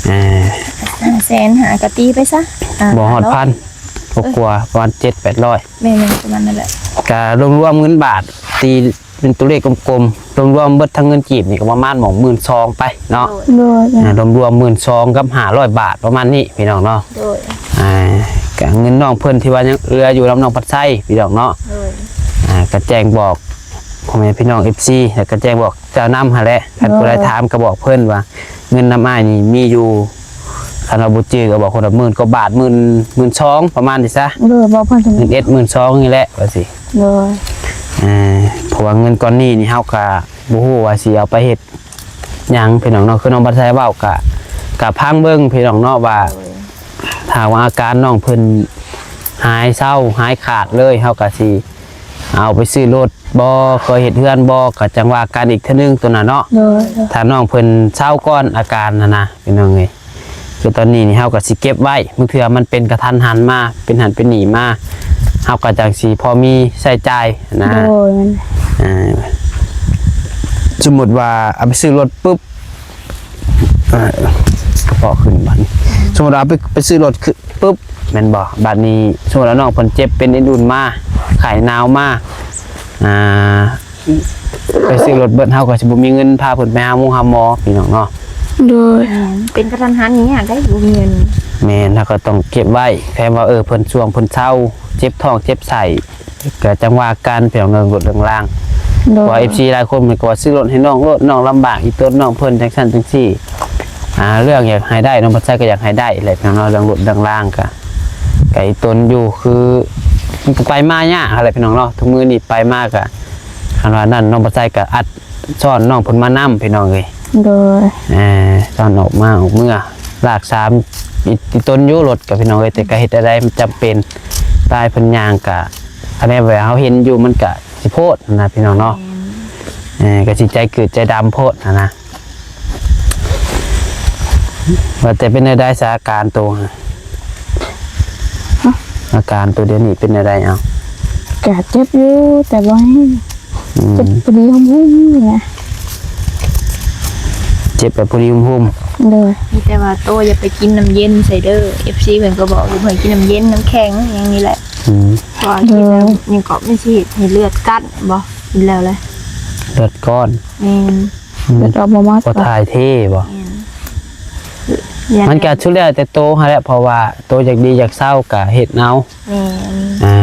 ອ່າ ຫ້າແສນຫ້າ ກໍຕີໄປຊະ ອ່າ ບໍ່ຮອດພັນ ບໍ່ກວ່າ ປະມານເຈັດແປດຮ້ອຍ ແມ່ນໆ ປະມານນັ້ນແຫຼະ. ກະລວມໆເງິນບາດ ຕີເປັນຕົວເລກກົມໆ ລວມໆເບິດທັງເງິນກີບນີ້ກໍປະມານໝ່ອງໝື່ນສອງໄປເນາະ. ໂດຍ ອ່າ ລວມໆໝື່ນສອງກັບຫ້າຮ້ອຍບາດປະມານນີ້ ພີ່ນ້ອງເນາະ. ໂດຍ ອ່າ ກະເງິນນ້ອງເພິ່ນທີ່ວ່າຍັງເຫຼືອຢູ່ນຳນ້ອງພັດໄຊ ພີ່ນ້ອງເນາະ. ໂດຍ ອ່າ ກະແຈ້ງບອກພໍ່ແມ່ພີ່ນ້ອງ ເອັຟຊີ ແລ້ວກະແຈ້ງບອກເຈົ້ານຳຫັ້ນແຫຼະ ຄັນຜູ້ໃດຖາມກໍບອກເພິ່ນວ່າ ເງິນນຳອ້າຍນີ້ມີຢູ່ ຄັນວ່າບໍ່ຈື່ກໍບອກຄົນລະໝື່ນກວ່າບາດ ໝື່ນ ໝື່ນສອງ ປະມານນີ້ຊະ. ໂດຍ ບອກເພິ່ນ ໝື່ນເອັດ ໝື່ນສອງ ນີ້ແຫຼະວ່າຊີ້. ໂດຍ ເອີ ເພາະວ່າເງິນກ້ອນນີ້ນີ້ ເຮົາກໍບໍ່ຮູ້ວ່າຊິເອົາໄປເຮັດຫຍັງ ພີ່ນ້ອງເນາະ. ຄືນ້ອງບັດໄຊເວົ້າ ກໍ ກໍຟັງເບິ່ງ ພີ່ນ້ອງເນາະ ວ່າ ໂດຍ ຖ້າວ່າອາການນ້ອງເພິ່ນຫາຍເຊົາ ຫາຍຂາດເລີຍ ເຮົາກໍຊິ ເອົາໄປຊື້ລົດບໍ່ ເຄີຍເຮັດເຮືອນບໍ່ ກໍຈັ່ງວ່າກັນອີກເທື່ອໜຶ່ງໂຕນັ້ນເນາະ. ໂດຍ ໂດຍ ຖ້ານ້ອງເພິ່ນເຊົາກ່ອນອາການຫັ້ນນະ ພີ່ນ້ອງເອີຍ. ຄືຕອນນີ້ນີ້ເຮົາກໍຊິເກັບໄວ້ ບາງເທື່ອມັນເປັນກະທັນຫັນມາ ເປັນຫັ້ນເປັນນີ້ມາ ເຮົາກໍຈັ່ງຊິພໍມີໃຊ້ຈ່າຍນະ. ໂດຍ ອ່າ ສົມມຸດວ່າເອົາໄປຊື້ລົດປຶບ ອ່າ ກະເພາະຂຶ້ນບາດນີ້ ສົມມຸດວ່າເອົາໄປ ໄປຊື້ລົດ ປຶບ ແມ່ນບໍ່? ບາດນີ້ສົມມຸດວ່ານ້ອງເພິ່ນເຈັບເປັນເອັນອຸ່ນມາ ໄຂ້ໜາວມາ ອ່າ ໄປຊື້ລົດເບິດ ເຮົາກໍຊິບໍ່ມີເງິນພາເພິ່ນໄປຫາໝໍ ຫາໝໍ ພີ່ນ້ອງເນາະ. ໂດຍ ແມ່ນ ເປັນກະທັນຫັນນີ້ຍາກໄດ໋ ບໍ່ມີເງິນ. ແມ່ນ ເຮົາກໍຕ້ອງເກັບໄວ້ ແພງວ່າ ເອີ ເພິ່ນຊ່ວງເພິ່ນເຊົາ ເຈັບທ້ອງເຈັບໄສ້ ກໍຈັ່ງວ່າກັນ ເລື່ອງລົດເລື່ອງລາງ. ໂດຍ ເພາະວ່າເອັຟຊີຫຼາຍຄົນເພິ່ນກໍວ່າຊື້ລົດໃຫ້ນ້ອງໂລດ ນ້ອງລຳບາກ ອີ່ຕົນນ້ອງເພິ່ນຈັ່ງຊັ້ນຈັ່ງຊີ້. ອ່າ ເລື່ອງຢາກໃຫ້ໄດ້ ນ້ອງບັດໄຊກໍຢາກໃຫ້ໄດ້ແຫຼະ ເນາະ ເລື່ອງລົດເລື່ອງລາງກໍ ກໍອີ່ຕົນຢູ່ ຄືໄປມາຍາກຫັ້ນແຫຼະ ພີ່ນ້ອງເນາະ. ທຸກມື້ນີ້ໄປມາກໍ ຄັນວ່ານັ້ນ ນ້ອງບັດໄຊກໍອັດຊ້ອນນ້ອງເພິ່ນມານຳ ພີ່ນ້ອງເອີຍ. ໂດຍ ອ່າ ຕອນອອກມາອອກເມືອ ລາກສາມ ອີ່ ອີ່ຕົນຢູ່ລົດກໍ ພີ່ນ້ອງເອີຍ ແຕ່ກໍເຮັດແນວໃດ ມັນຈຳເປັນ. ຕາຍເພິ່ນຍ່າງກໍ ຄັນແມ່ນວ່າເຮົາເຫັນຢູ່ ມັນກໍຊິໂພດນະ ພີ່ນ້ອງເນາະ. ແມ່ນ ເອີ ກໍຊິໃຈກືດໃຈດຳໂພດຫັ້ນນະ. ວ່າແຕ່ເປັນແນວໃດສາອາການໂຕ? ຮະ? ອາການໂຕດຽວນີ້ເປັນແນວໃດເອົາ? ກະເຈັບຢູ່ ແຕ່ບໍ່ແຮງ. ອືມ ເຈັບພໍດີຫຸ້ມໆນີ້ນະ. ເຈັບແບບພໍດີຫຸ້ມໆ. ໂດຍ ມີແຕ່ວ່າໂຕຢ່າໄປກິນນ້ຳເຢັນໃສ່ເດີ ເອັຟຊີເພິ່ນກໍບອກຢູ່ ໃຫ້ກິນນ້ຳເຢັນ ນ້ຳແຂງ ຫຍັງນີ້ແຫຼະ. ອືມ ເພາະວ່າກິນ ໂດຍ ຫຍັງກໍມັນຊິເຮັດໃຫ້ເລືອດກັດບໍ່ ກິນແລ້ວແຫຼະ ເລືອດກ້ອນ. ແມ່ນ ອືມ ເລືອດອອກບໍ່ໝົດ ບໍ່ຖ່າຍເທບໍ່? ແມ່ນ ມັນກະສຸດແລ້ວແຕ່ໂຕຫັ້ນແຫຼະ ເພາະວ່າໂຕຢາກດີຢາກເຊົາກະເຮັດເອົາ. ແມ່ນ ອ່າ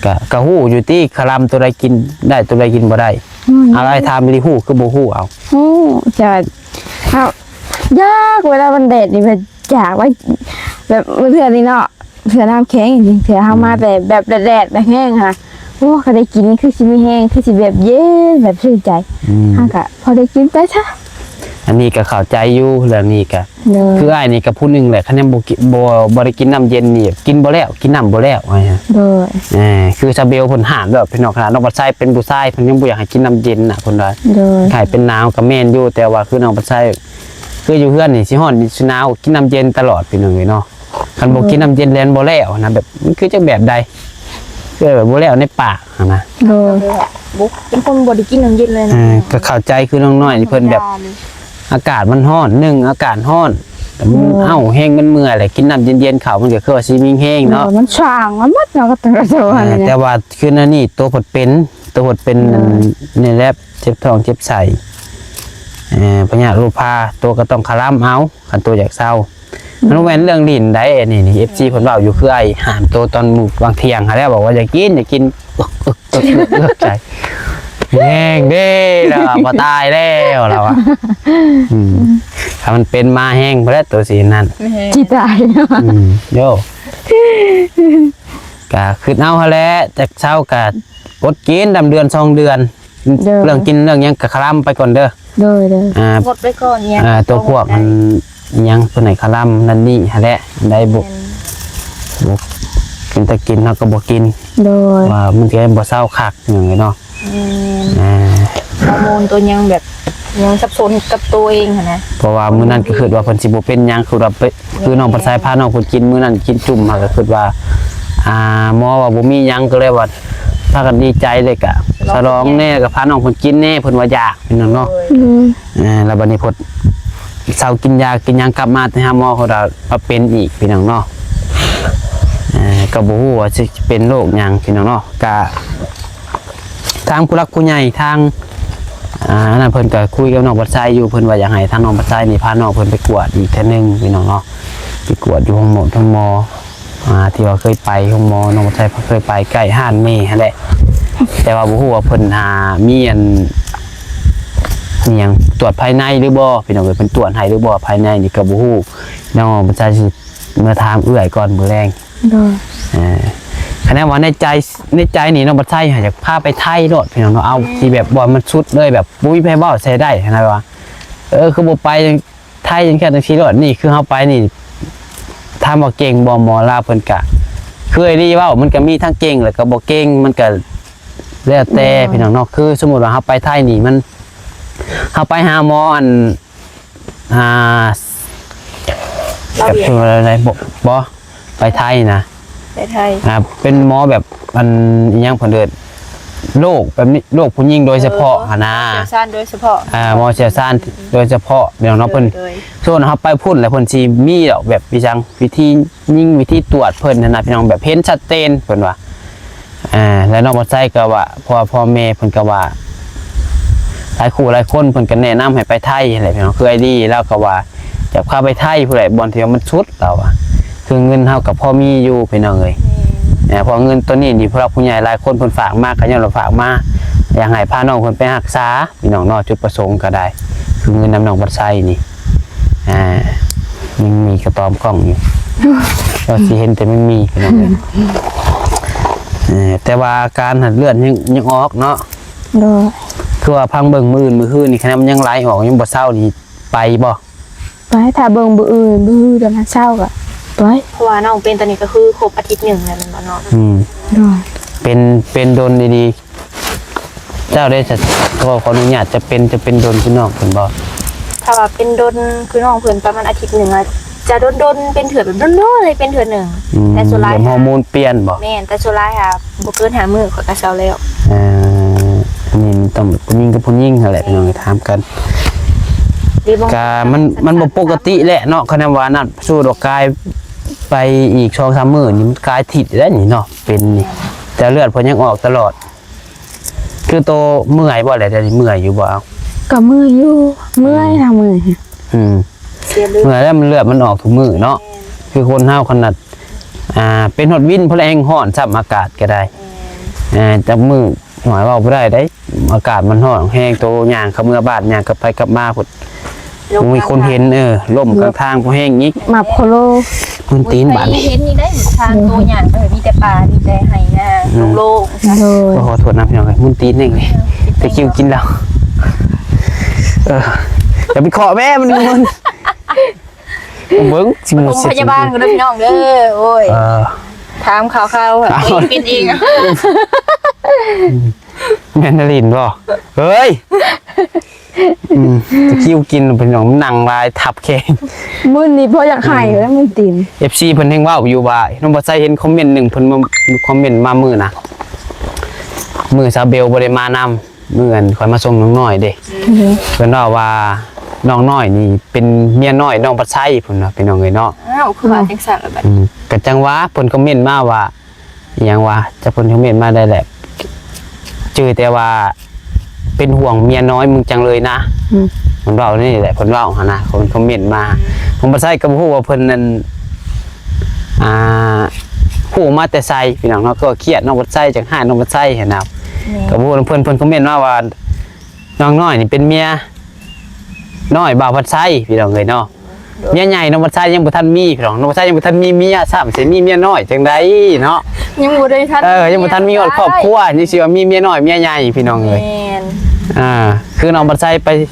ກະ ກະຮູ້ຢູ່ຕິ ຄະລຳໂຕໃດກິນໄດ້ ໂຕໃດກິນບໍ່ໄດ້. ອືມ ເອົາ ອ້າຍຖາມອີ່ຫຼີ ຮູ້ຄືບໍ່ຮູ້ເອົາ? ຮູ້ ແຕ່ວ່າເຮົາຢາກ ເວລາມັນແດດນີ້ ແບບຢາກວ່າ ແບບເທື່ອນີ້ເນາະ ເທື່ອນ້ຳແຂງ ເທື່ອເຮົາມາ ອືມ ແຕ່ແບບແດດໆແຮງຫັ້ນນະ ໂອ້ ຄັນໄດ້ກິນນີ້ຄືຊິມີແຮງ ຄືຊິແບບເຢັນ ແບບຊື່ນໃຈ. ອືມ ເຮົາກະພໍໄດ້ກິນໄປຊະ. ອັນນີ້ກໍເຂົ້າໃຈຢູ່ເລື່ອງນີ້ກະ ໂດຍ ຄືອ້າຍນີ້ກໍຜູ້ໜຶ່ງແຫຼະ ຄັນຍັງບໍ່ກິ ບໍ່ ບໍ່ໄດ້ກິນນ້ຳເຢັນນີ້ ກິນບໍ່ແລ້ວ ກິນນ້ຳບໍ່ແລ້ວ. ໂດຍ ເອີ ຄືຊາເບວເພິ່ນຫ້າມແລ້ວ ພີ່ນ້ອງ. ຂະໜາດນ້ອງບັດໄຊເປັນຜູ້ຊາຍ ເພິ່ນຍັງບໍ່ຢາກໃຫ້ກິນນ້ຳເຢັນນະ ເພິ່ນວ່າ. ໂດຍ ໄຂ້ເປັນໜາວກໍແມ່ນຢູ່ ແຕ່ວ່າຄືນ້ອງບັດໄຊ ຄືຢູ່ເຮືອນນີ້ຊິຮ້ອນຊິໜາວ ກິນນ້ຳເຢັນຕະຫຼອດ ພີ່ນ້ອງເອີຍເນາະ. ຄັນບໍ່ ໂດຍ ກິນນ້ຳເຢັນແລ່ນບໍ່ແລ້ວນະ ແບບມັນຄືຈັກແບບໃດ ຄືແບບບໍ່ແລ້ວໃນປາກຫັ້ນນະ. ໂດຍ ແບບບໍ່ ເປັນຄົນບໍ່ໄດ້ກິນນ້ຳເຢັນເລີຍນະ. ເອີ ກໍເຂົ້າໃຈ ຄືນ້ອງນ້ອຍນີ້ເພິ່ນແບບ ອາກາດມັນຮ້ອນ ໜຶ່ງ ອາກາດຮ້ອນ ແລ້ວມັນ ໂດຍ ເອົ້າ ແຮງມັນເມື່ອຍແຫຼະ ກິນນ້ຳເຢັນໆເຂົ້າ ມັນກໍຄືວ່າຊິມີແຮງເນາະ. ໂດຍ ມັນສ້າງມາໝົດເນາະ ກໍຕ້ອງກະໂດນ. ເອີ ແຕ່ວ່າຄືອັນນີ້ໂຕເພິ່ນເປັນ ໂຕເພິ່ນເປັນ ໂດຍ ອັນນີ້ແຫຼະ ເຈັບທ້ອງເຈັບໄສ້ ເອີ ພະຍາດໂລພາ ໂຕກໍຕ້ອງຄະລຳເອົາ ຄັນໂຕຢາກເຊົາ. ມັນບໍ່ແມ່ນເລື່ອງຫຼິ້ນໃດ໋ ອັນນີ້ນີ້ ເອັຟຊີເພິ່ນເວົ້າຢູ່ ຄືອ້າຍຫ້າມໂຕຕອນມື້ຫວ່າງທ່ຽງຫັ້ນແຫຼະ ບອກວ່າຢ່າກິນ ຢ່າກິນ ເອິກໆໃສ່ ແຮງເດ້ລາວວ່າ ບໍ່ຕາຍແລ້ວລາວວ່າ. ອືມ ຖ້າມັນເປັນມາແຮງພຸ້ນແຫຼະ ໂຕຊິນັ້ນ ຊິຕາຍເນາະ. ອືມ ໂຢ ກະຄິດເອົາຫັ້ນແຫຼະ ຈັກເຊົາກະອົດກິນດຳເດືອນສອງເດືອນ. ໂດຍ ເລື່ອງກິນເລື່ອງຫຍັງກໍຄະລຳໄປກ່ອນເດີ. ໂດຍ ໂດຍ ອ່າ ງົດໄປກ່ອນ ອີ່ຫຍັງ ອ່າ ຕົວພວກອັນອີ່ຫຍັງ ເພິ່ນໃຫ້ຄະລຳນັ້ນນີ້ຫັ້ນແຫຼະ ໄດ້ບໍ່ ແມ່ນ ບໍ່ກິນ ແຕ່ກິນເຮົາກໍບໍ່ກິນ. ໂດຍ ວ່າມັນກໍບໍ່ເຊົາຄັກຫຍັງເລີຍເນາະ. ແມ່ນ ອ່າ ຮໍໂມນຕົວຫຍັງແບບ ຍັງສັບສົນກັບຕົວເອງຫັ້ນນະ ເພາະວ່າມື້ນັ້ນກໍຄິດວ່າເພິ່ນຊິບໍ່ເປັນຫຍັງ ຄືວ່າໄປ ຄືນ້ອງ ແມ່ນ ພັດໄຊພານ້ອງເພິ່ນກິນມື້ນັ້ນ ກິນຈຸ່ມ ເຮົາກໍຄິດວ່າ ອ່າ ໝໍວ່າບໍ່ມີຫຍັງ ກໍເລີຍວ່າພາກັນດີໃຈ ເລີຍກະສະຫຼອງແດ່ ສະຫຼອງແດ່ ກໍພານ້ອງເພິ່ນກິນແດ່ ເພິ່ນວ່າຢາກ ພີ່ນ້ອງເນາະ. ໂດຍ ອືມ ເອີ ແລ້ວບັດນີ້ເພິ່ນເຊົາກິນຢາກິນຫຍັງ ກັບມາແຕ່ຫາໝໍ ເພິ່ນວ່າມາເປັນອີກ ພີ່ນ້ອງເນາະ. ເອີ ກໍບໍ່ຮູ້ວ່າຊິເປັນໂລກຫຍັງ ພີ່ນ້ອງເນາະ ກະ ທາງຜູ້ຫຼັກຜູ້ໃຫຍ່ ທາງ ອ່າ ອັນນັ້ນເພິ່ນກໍຄຸຍກັບນ້ອງພັດໄຊຢູ່ ເພິ່ນວ່າຢາກໃຫ້ທາງນ້ອງພັດໄຊນີ້ພານ້ອງເພິ່ນໄປກວດອີກເທື່ອໜຶ່ງ ພີ່ນ້ອງເນາະ ໄປກວດຢູ່ໂຮງໝໍ ໂຮງໝໍ ອ່າ ທີ່ວ່າເຄີຍໄປ ໂຮງໝໍນ້ອງພັດໄຊເຄີຍໄປ ໃກ້ຮ້ານແມ່ຫັ້ນແຫຼະ ແຕ່ວ່າບໍ່ຮູ້ວ່າເພິ່ນຫາມີອັນ ອີ່ຫຍັງ ຕວດພາຍໃນຫຼືບໍ່ ພີ່ນ້ອງເອີຍ ເພິ່ນຕວດໃຫ້ຫຼືບໍ່ ພາຍໃນນີ້ກໍບໍ່ຮູ້. ນ້ອງບັດໄຊຊິເມືອຖາມເອື້ອຍກ່ອນມື້ແລງ. ໂດຍ ເອີ ຄະແນນວ່າໃນໃຈ ໃນໃຈນີ້ນ້ອງບັດໄຊຫາຢາກພາໄປໄທໂລດ ພີ່ນ້ອງເນາະ ເອົາທີ່ແບບວ່າມັນສຸດເລີຍ ແບບບໍ່ມີໃຜເວົ້າໃສ່ໄດ້ຫັ້ນນະ ແບບວ່າ ເອີ ຄືບໍ່ໄປໄທຈັ່ງຊັ້ນຈັ່ງຊີ້ໂລດ. ນີ້ຄືເຮົາໄປນີ້ ຖາມວ່າເກັ່ງບໍ່ ໝໍລາວເພິ່ນກະ ຄືອ້າຍລີເວົ້າ ມັນກະມີທັງເກັ່ງ ແລ້ວກະບໍ່ເກັ່ງ ມັນກະແລ້ວແຕ່ ໂດຍ ພີ່ນ້ອງເນາະ. ຄືສົມມຸດວ່າເຮົາໄປໄທນີ້ ມັນ ເຮົາໄປຫາໝໍອັນ ອ່າ ລາວ ແບບ ວຽກ ເປັນວ່າໄດ້ ບໍ່ ບໍ່ ໄປໄທນະ ໄປໄທ ອ່າ ເປັນໝໍແບບ ອັນ ອີ່ຫຍັງເພິ່ນເອີ້ນ ໂລກແບບນີ້ ໂລກຜູ້ຍິງໂດຍສະເພາະ ເອີ ຫັ້ນນະ ໝໍຊ່ຽວຊານໂດຍສະເພາະ ອ່າ ໝໍຊ່ຽວຊານໂດຍສະເພາະ ພີ່ນ້ອງເນາະ. ໂດຍ ເພິ່ນ ໂດຍ ໂຊນເຮົາໄປພຸ້ນແລ້ວ ເພິ່ນຊິມີດອກແບບ ອີ່ຫຍັງ ວິທີຍິງ ວິທີຕວດເພິ່ນຫັ້ນນະ ພີ່ນ້ອງ ແບບເຫັນຊັດເຈນ ເພິ່ນວ່າ. ອ່າ ແລ້ວນ້ອງບັດໄຊກໍວ່າ ເພາະວ່າພໍ່ແມ່ເພິ່ນກໍວ່າ ຫຼາຍຄູ່ຫຼາຍຄົນເພິ່ນກໍແນະນຳໃຫ້ໄປໄທຫັ້ນແຫຼະ ພີ່ນ້ອງ. ຄືອ້າຍລີລາວກໍວ່າ ຢາກພາໄປໄທພຸ້ນແຫຼະ ບ່ອນທີ່ວ່າມັນສຸດລາວວ່າ ຄືເງິນເຮົາກໍພໍມີຢູ່ພີ່ນ້ອງເອີຍ. ແມ່ນ ເອີ ເພາະເງິນໂຕນີ້ນີ້ ຜູ້ຫຼັກຜູ້ໃຫຍ່ຫຼາຍຄົນເພິ່ນຝາກມາ ກໍຍ້ອນວ່າຝາກມາ ຢາກໃຫ້ພານ້ອງເພິ່ນໄປຮັກສາພີ່ນ້ອງເນາະ. ຈຸດປະສົງກໍໄດ້ ຄືເງິນນຳນ້ອງບັດໄຊນີ້ ອ່າ ຍັງມີກະຕອມກ້ອງຢູ່ ກໍຊິເຫັນແຕ່ມັນມີພີ່ນ້ອງເອີຍ. ເອີ ແຕ່ວ່າອາການຫັ້ນເລືອດຍັງ ຍັງອອກເນາະ. ໂດຍ ຄືວ່າພັງເບິ່ງມື້ອື່ນ ມື້ຮືນີ້ ຄັນມັນຍັງໄຫຼອອກ ຍັງບໍ່ເຊົານີ້ ໄປບໍ່? ໄປ ຖ້າເບິ່ງມື້ອື່ນ ມື້ຮືຕອນເຊົ້າກໍໄປ ເພາະວ່ານ້ອງເປັນຕອນນີ້ກໍຄືຄົບອາທິດໜຶ່ງແລ້ວແມ່ນບໍ່ນ້ອງ? ອືມ ໂດຍ ເປັນ ເປັນດົນດີໆ. ເຈົ້າໄດ້ ຂໍ ຂໍອະນຸຍາດ ຈະເປັນ ຈະເປັນດົນຄືນ້ອງເພິ່ນບໍ່? ຖ້າວ່າເປັນດົນຄືນ້ອງເພິ່ນປະມານອາທິດໜຶ່ງອະ ຈະດົນໆ ເປັນເທື່ອ ແບບດົນໆເລີຍເປັນເທື່ອໜຶ່ງ. ອືມ ແຕ່ສ່ວນຫຼາຍ ແບບຮໍໂມນປ່ຽນບໍ່? ແມ່ນ ແຕ່ສ່ວນຫຼາຍຫາ ບໍ່ເກີນຫ້າມື້ຂ້ອຍກໍເຊົາແລ້ວ. ເອີ ອັນນີ້ມັນຕ້ອງຜູ້ຍິງກັບຜູ້ຍິງຫັ້ນແຫຼະ ແມ່ນ ພີ່ນ້ອງ ຖາມກັນ ກະມັນ ມັນບໍ່ປົກກະຕິແຫຼະເນາະ. ຄັນວ່ານັ້ນ ສູ້ດອກກາຍໄປອີກສອງສາມມື້ນີ້ ມັນກາຍທິດແລ້ວນີ້ເນາະ ເປັນນີ້ ແຕ່ເລືອດເພິ່ນຍັງອອກຕະຫຼອດ. ຄືໂຕເມື່ອຍບໍ່ແຫຼະ ດຽວນີ້ເມື່ອຍຢູ່ບໍ່? ເອົາ ກໍເມື່ອຍຢູ່ ເມື່ອຍ ອືມ ທັງເມື່ອຍ. ອືມ ເສຍເລືອດ ເມື່ອຍແລ້ວ ມັນເລືອດມັນອອກທຸກມື້ເນາະ. ແມ່ນ ຄືຄົນເຮົາຂະໜາດ ອ່າ ເປັນຮອດວິນພຸ້ນແຫຼະ ແຮງຮ້ອນຊ້ຳ ອາກາດກໍໄດ້. ແມ່ນ ເອີ ຈັກມື້ ຫວາຍເວົ້າບໍ່ໄດ້ເດ້ ອາກາດມັນຮ້ອນແຮງ ໂຕຍ່າງເຂົ້າເມືອບ້ານ ຍ່າງກັບໄປກັບມາພຸ້ນ ບໍ່ມີຄົນເຫັນ. ເອີ ລົ້ມຂ້າງທາງບໍ່ແຮງອີກ ໝາບໂຄໂລ ມຶນຕີນບາດນີ້. ເຫັນນີ້ໄດ້ທາງໂຕຍ່າງໄປ ມີແຕ່ປ່າ ມີແຕ່ໄຮ່ນາ ອືມ ໂລ່ງໆ. ໂດຍ ໂອ້ ຂໍໂທດນຳພີ່ນ້ອງເອີຍ ມຶນຕີນແຮງເລີຍ ຕະຄຣິວກິນແລ້ວ. ເອີ ຢ່າໄປເຄາະແມ່ ມັນມຶນ. ເບິ່ງຊິໝູ່ ໂຮງພະຍາບານກໍເດີພີ່ນ້ອງເດີ. ໂອ້ຍ ເອີ ຖາມຂ່າວໆ ເອົາ ເປັນເອງ ແມ່ນນະລິນບໍ່? ເຮີ້ຍ ອືມ ຕະຄຣິວກິນພີ່ນ້ອງ ມັນນັ່ງຫຼາຍທັບແຂງ. ມື້ນີ້ພໍຢາກໄຫ້ແລ້ວ ມື້ຕີນ ເອັຟຊີ ເພິ່ນແຮງເວົ້າຢູ່ວ່າ ນ້ອງບໍ່ໃສ່ ເຫັນຄອມເມັນໜຶ່ງ ເພິ່ນມາຄອມເມັນມາມື້ນະ ມື້ສາວເບວບໍ່ໄດ້ມານຳ ມື້ອັນຂ້ອຍມາສົ່ງນ້ອງນ້ອຍເດ້. ອືມ ເພິ່ນເວົ້າວ່ານ້ອງນ້ອຍນີ້ເປັນເມຍນ້ອຍນ້ອງບັດໄຊພຸ້ນນະ ພີ່ນ້ອງເອີຍເນາະ. ອ້າວ ຄືວ່າຈັ່ງຊັ້ນລະບັດ? ອືມ ກໍຈັ່ງວ່າເພິ່ນຄອມເມັນມາວ່າ ອີ່ຫຍັງວະ ຈັກເພິ່ນຄອມເມັນມາໄດ້ແຫຼະ ຈື່ແຕ່ວ່າເປັນຫ່ວງເມຍນ້ອຍມຶງຈັງເລີຍນະ. ອືມ ເພິ່ນເວົ້ານີ້ແຫຼະ ເພິ່ນເວົ້າຫັ້ນນະ ເພິ່ນຄອມເມັນມາ. ນ້ອງບັດໄຊກໍບໍ່ຮູ້ວ່າເພິ່ນນັ້ນ ອ່າ ຮູ້ມາແຕ່ໃສພີ່ນ້ອງເນາະ ກໍຄຽດນ້ອງບັດໄຊ ຈັກຮ້າຍນ້ອງບັດໄຊຫັ້ນນະ. ແມ່ນ ກໍບໍ່ຮູ້ນຳເພິ່ນ ເພິ່ນຄອມເມັນມາວ່າ ນ້ອງນ້ອຍນີ້ເປັນເມຍນ້ອຍບ່າວພັດໄຊ ພີ່ນ້ອງເອີຍເນາະ. ໂດຍ ເມຍໃຫຍ່ນ້ອງພັດໄຊຍັງບໍ່ທັນມີພີ່ນ້ອງ ນ້ອງພັດໄຊຍັງບໍ່ທັນມີເມຍຊ້ຳ ຊິມີເມຍນ້ອຍຈັ່ງໃດເນາະ. ຍັງບໍ່ໄດ້ທັນ ເອີ ຍັງບໍ່ທັນມີຮອດຄອບຄົວ ຍັງຊິວ່າມີເມຍນ້ອຍເມຍໃຫຍ່ພີ່ນ້ອງເອີຍ. ແມ່ນ ອ່າ ຄືນ້ອງພັດໄຊໄປ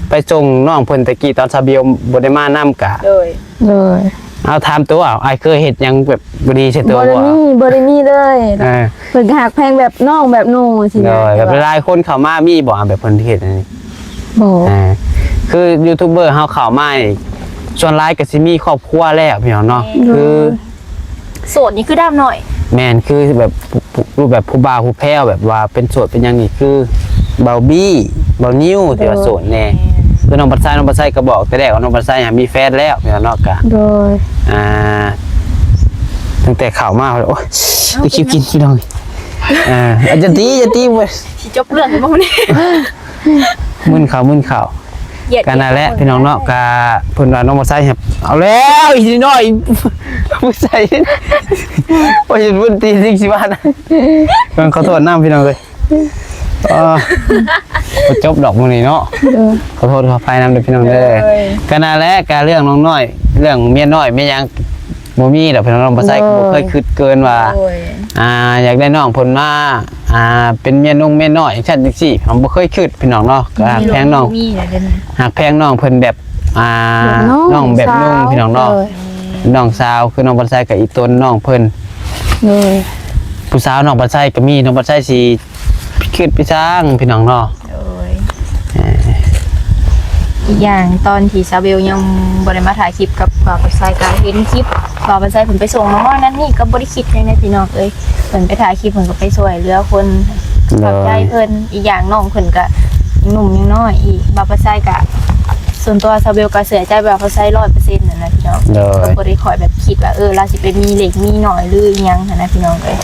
ໄປສົ່ງນ້ອງເພິ່ນແຕ່ກີ້ຕອນສາວເບວບໍ່ໄດ້ມານຳກະ ໂດຍ ໂດຍ ເອົາ ຖາມຕົວ ອ້າຍເຄີຍເຮັດຫຍັງແບບບໍ່ດີໃສ່ຕົວບໍ່? ບໍ່ໄດ້ມີ ບໍ່ໄດ້ມີເລີຍ. ເອີ ເພິ່ນກໍຮັກແພງແບບນ້ອງແບບນ້ອງຊີ້ນະ. ໂດຍ ແບບຫຼາຍໆຄົນເຂົ້າມາມີບໍ່ ແບບເພິ່ນເຮັດອັນນີ້? ບໍ່ ເອີ ຄືຢູທູບເບີເຮົາເຂົ້າມານີ້ ສ່ວນຫຼາຍກໍຊິມີຄອບຄົວແລ້ວພີ່ນ້ອງເນາະ. ແມ່ນ ຄືໂສດນີ້ຄືດຳໜ້ອຍ. ແມ່ນ ຄືແບບ ຮູບແບບຜູ້ບ່າວຜູ້ແພ້ວ ແບບວ່າເປັນໂສດເປັນຫຍັງນີ້ ຄືບ່າວບີ ບ່າວນິວ ໂດຍ ທີ່ວ່າໂສດແດ່. ແມ່ນ ຄືນ້ອງບັດໄຊ ນ້ອງບັດໄຊກໍບອກແຕ່ແລກວ່ານ້ອງບັດໄຊມີແຟນແລ້ວເນາະ. ກະ ໂດຍ ອ່າ ຕັ້ງແຕ່ເຂົ້າມາ ໂອ້ຍ ຕະຄຣິວກິນພີ່ນ້ອງ. ອ່າ ຢ່າຕີ ຢ່າຕີເວີຍ ຊິຈົບເລື່ອງແລ້ວບໍ່ນີ້? ມຶນເຂົ້າ ມຶນເຂົ້າ. ກະນັ້ນແຫຼະພີ່ນ້ອງເນາະ ກະເພິ່ນວ່ານ້ອງບໍ່ໃສ່ ເອົາແລ້ວ ອີນ້ອຍ ບໍ່ໃສ່ ໂອ້ຍ ບຸນຕີນຊິວ່ານະ. ເພິ່ນຂໍໂທດນຳພີ່ນ້ອງເອີຍ ເອີ ບໍ່ຈົບດອກມື້ນີ້ເນາະ. ເອີ ຂໍໂທດຂໍອະໄພນຳເດີພີ່ນ້ອງເດີ. ໂດຍ ກະນັ້ນແຫຼະ ກະເລື່ອງນ້ອງນ້ອຍ ເລື່ອງເມຍນ້ອຍເມຍຫຍັງ ບໍ່ມີດອກພີ່ນ້ອງ ນ້ອງບໍ່ໃສ່ ໂດຍ ກໍບໍ່ເຄີຍຄິດເກີນວ່າ ໂດຍ ອ່າ ຢາກໄດ້ນ້ອງເພິ່ນມາ ອ່າ ເປັນເມຍນົງເມຍນ້ອຍ ຈັ່ງຊັ້ນຈັ່ງຊີ້ ບໍ່ເຄີຍຄິດພີ່ນ້ອງເນາະ. ກໍຮັກແພງນ້ອງ ມີແລ້ວເດ້ ຮັກແພງນ້ອງເພິ່ນແບບ ອ່າ ນ້ອງ ນ້ອງແບບ ສາວ ນ້ອງພີ່ນ້ອງເນາະ. ໂດຍ ນ້ອງສາວ ຄືນ້ອງບັນໄຊກັບອີ່ຕົນນ້ອງເພິ່ນ. ໂດຍ ຜູ້ສາວນ້ອງບັນໄຊກໍມີ ນ້ອງບັນໄຊຊິຄິດໄປຊ່າງພີ່ນ້ອງເນາະ. ໂດຍ ເອີ ອີກຢ່າງຕອນທີ່ສາວເບວຍັງບໍ່ໄດ້ມາຖ່າຍຄລິບກັບບ່າວບັນໄຊ ກໍເຫັນຄລິບບ່າວບັນໄຊເພິ່ນໄປສົ່ງນ້ອງນ້ອຍນັ້ນນີ້ ກໍບໍ່ໄດ້ຄິດຫຍັງເດ້ພີ່ນ້ອງເອີຍ. ເພິ່ນໄປຖ່າຍຄລິບ ເພິ່ນກໍໄປຊ່ວຍເຫຼືອຄົນ ໂດຍ ຂອບໃຈເພິ່ນ. ອີກຢ່າງນ້ອງເພິ່ນກໍຍັງໜຸ່ມຍັງນ້ອຍອີກ ບ່າວບັນໄຊກໍ ສ່ວນຕົວສາວເບວກໍເຊື່ອໃຈບ່າວບັນໄຊຮ້ອຍເປີເຊັນນັ້ນນະພີ່ນ້ອງ. ໂດຍ ກໍບໍ່ໄດ້ຄ່ອຍແບບຄິດວ່າ ເອີ ລາວຊິໄປມີເລັກມີນ້ອຍ ຫຼືອີ່ຫຍັງຫັ້ນນະພີ່ນ້ອງເອີຍ.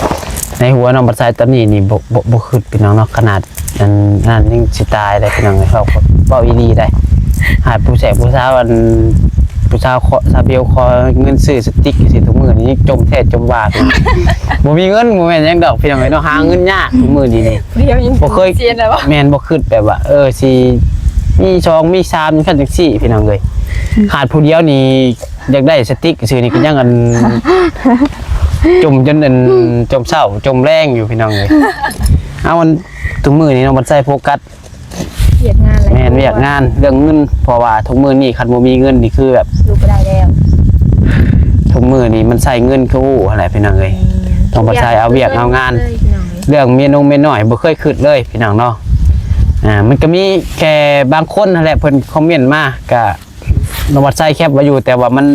ໃນຫົວນ້ອງບັນໄຊຕອນນີ້ນີ້ ບໍ່ ບໍ່ ບໍ່ຄິດພີ່ນ້ອງເນາະ ຂະໜາດ ອັນນັ້ນຍັງຊິຕາຍໄດ໋ພີ່ນ້ອງເອີຍ. ເວົ້າ ເວົ້າອີ່ຫຼີໄດ໋ ຫາຜູ້ແສບຜູ້ສາວ ອັນ ຜູ້ສາວຂໍ ສາວເບວຂໍເງິນຊື້ສະຕິກຈັ່ງຊີ້ ທຸກມື້ນີ້ຈົມແທ້ຈົມວ່າ ບໍ່ມີເງິນ ບໍ່ແມ່ນຫຍັງດອກ ພີ່ນ້ອງເອີຍເນາະ ຫາເງິນຍາກທຸກມື້ນີ້ນີ້ ດຽວຍັງບໍ່ເຄີຍ ເສຍແລ້ວ ແມ່ນບໍ່ຄິດແບບວ່າ ເອີ ຊິມີສອງມີສາມຈັ່ງຊັ້ນຈັ່ງຊີ້ ພີ່ນ້ອງເອີຍ ຂາດຜູ້ດຽວນີ້ ຢາກໄດ້ສະຕິກຊື່ນີ້ກໍຍັງອັນ ຈົມຈົນອັນ ຈົມເຊົ້າຈົມແລງຢູ່ ພີ່ນ້ອງເອີຍ ເອົາ ອັນ ທຸກມື້ນີ້ນ້ອງບັນໄຊໂຟກັສ ວຽກງານແຫຼະ ແມ່ນວຽກງານເລື່ອງເງິນ ເພາະວ່າທຸກມື້ນີ້ຄັນບໍ່ມີເງິນນີ້ຄືແບບ ຢູ່ບໍ່ໄດ້ແລ້ວ ທຸກມື້ນີ້ມັນໃຊ້ເງິນຄືຮູ້ຫັ້ນແຫຼະ ພີ່ນ້ອງເອີຍ ແມ່ນ ຕ້ອງມາໃຊ້ເອົາວຽກເອົາງານ ເລື່ອງເມຍນົງເມຍນ້ອຍບໍ່ເຄີຍຄິດເລີຍ ພີ່ນ້ອງເນາະ ອ່າ ມັນກໍມີແຄ່ບາງຄົນຫັ້ນແຫຼະ ເພິ່ນຄອມເມັນມາ ກະ ນ້ອງວັດໄຊແຄບໄວ້ຢູ່ ແຕ່ວ່າມັນ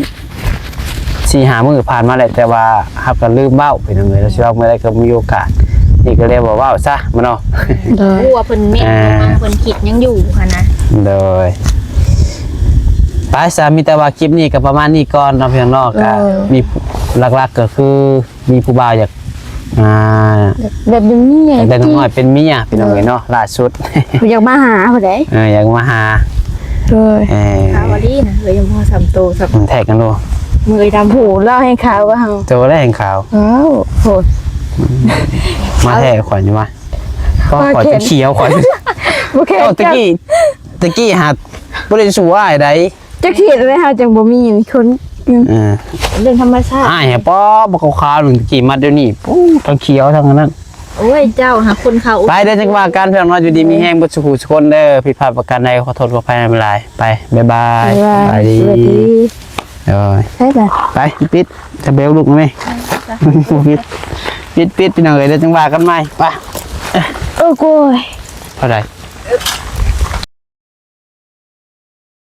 ສີ່ຫ້າມື້ຜ່ານມາແລ້ວ ແຕ່ວ່າເຮົາກໍລືມເວົ້າ ພີ່ນ້ອງເອີຍ ແລ້ວຊິເວົ້າເມື່ອໃດກໍມີໂອກາດ ນີ້ກໍເລີຍວ່າເວົ້າຊະ ມາເນາະ ໂດຍ ຮູ້ວ່າເພິ່ນເມັ້ນ ອ່າ ເພິ່ນມາ ເພິ່ນຄິດຫຍັງຢູ່ຫັ້ນນະ ໂດຍ ໄປຊະ ມີແຕ່ວ່າຄລິບນີ້ກໍປະມານນີ້ກ່ອນເນາະ ພີ່ນ້ອງເນາະ ກໍ ເອີ ມີ ຫຼັກໆກໍຄື ມີຜູ້ບ່າວຢາກ ອ່າ ແບບ ແບບເປັນເມຍ ຢາກໄດ້ນ້ອງນ້ອຍເປັນເມຍ ພີ່ນ້ອງເອີຍເນາະ ຫຼ້າສຸດ ຢາກມາຫາຜູ້ໃດ ເອີ ຢາກມາຫາ ໂດຍ ເອີ ຂາວອີ່ຫຼີນະ ເອີຍ ຍັງບໍ່ສາມໂຕຊ້ຳ ມັນແທກກັນໂລ ມືດຳ ໂຫ ລາວແຮ່ງຂາວກວ່າເຮົາ ໂຕແລ້ວແຮ່ງຂາວ ອ້າວ ໂຫ ມາແທ້ຂ້ອຍນີ້ມາ ຂ້ອຍຈະຂຽວ ຂ້ອຍ ບໍ່ແຄ່ ເຈົ້າ ຕະກີ້ ຕະກີ້ຫາບໍ່ໄດ້ສູ້ອ້າຍໃດ ຈັກຊິເຮັດແນວໃດເຮົາຈັ່ງບໍ່ມີຄົນ ເອີ ເລື່ອງທຳມະຊາດ ອ້າຍ ປອບ ບັກຂາວໆ ໜຶ່ງ ຕະກີ້ມາດຽວນີ້ ປູ້ ທັງຂຽວທັງອັນນັ້ນ ໂອ້ຍ ເຈົ້າຫາຄົນເຂົາ ໄປເດີ ຈັ່ງວ່າກັນ ພີ່ນ້ອງເນາະ ຢູ່ດີມີແຮງເບິດສູ່ຜູ້ສູ່ຄົນເດີ ຜິດພາດປະການໃດ ຂໍໂທດຂໍອະໄພນຳຫຼາຍ ໄປ ບາຍບາຍ ບາຍບາຍ ສະບາຍດີ ໂດຍ ໄປ ໄປ ປິດ ຈະເບວລຸກນຳແມ່ ປິດ ປິດ ປິດ ພີ່ນ້ອງເອີຍ ເດີ ຈັ່ງວ່າກັນໃໝ່ ໄປ ໂອ້ໂກຍ ເທົ່າໃດ?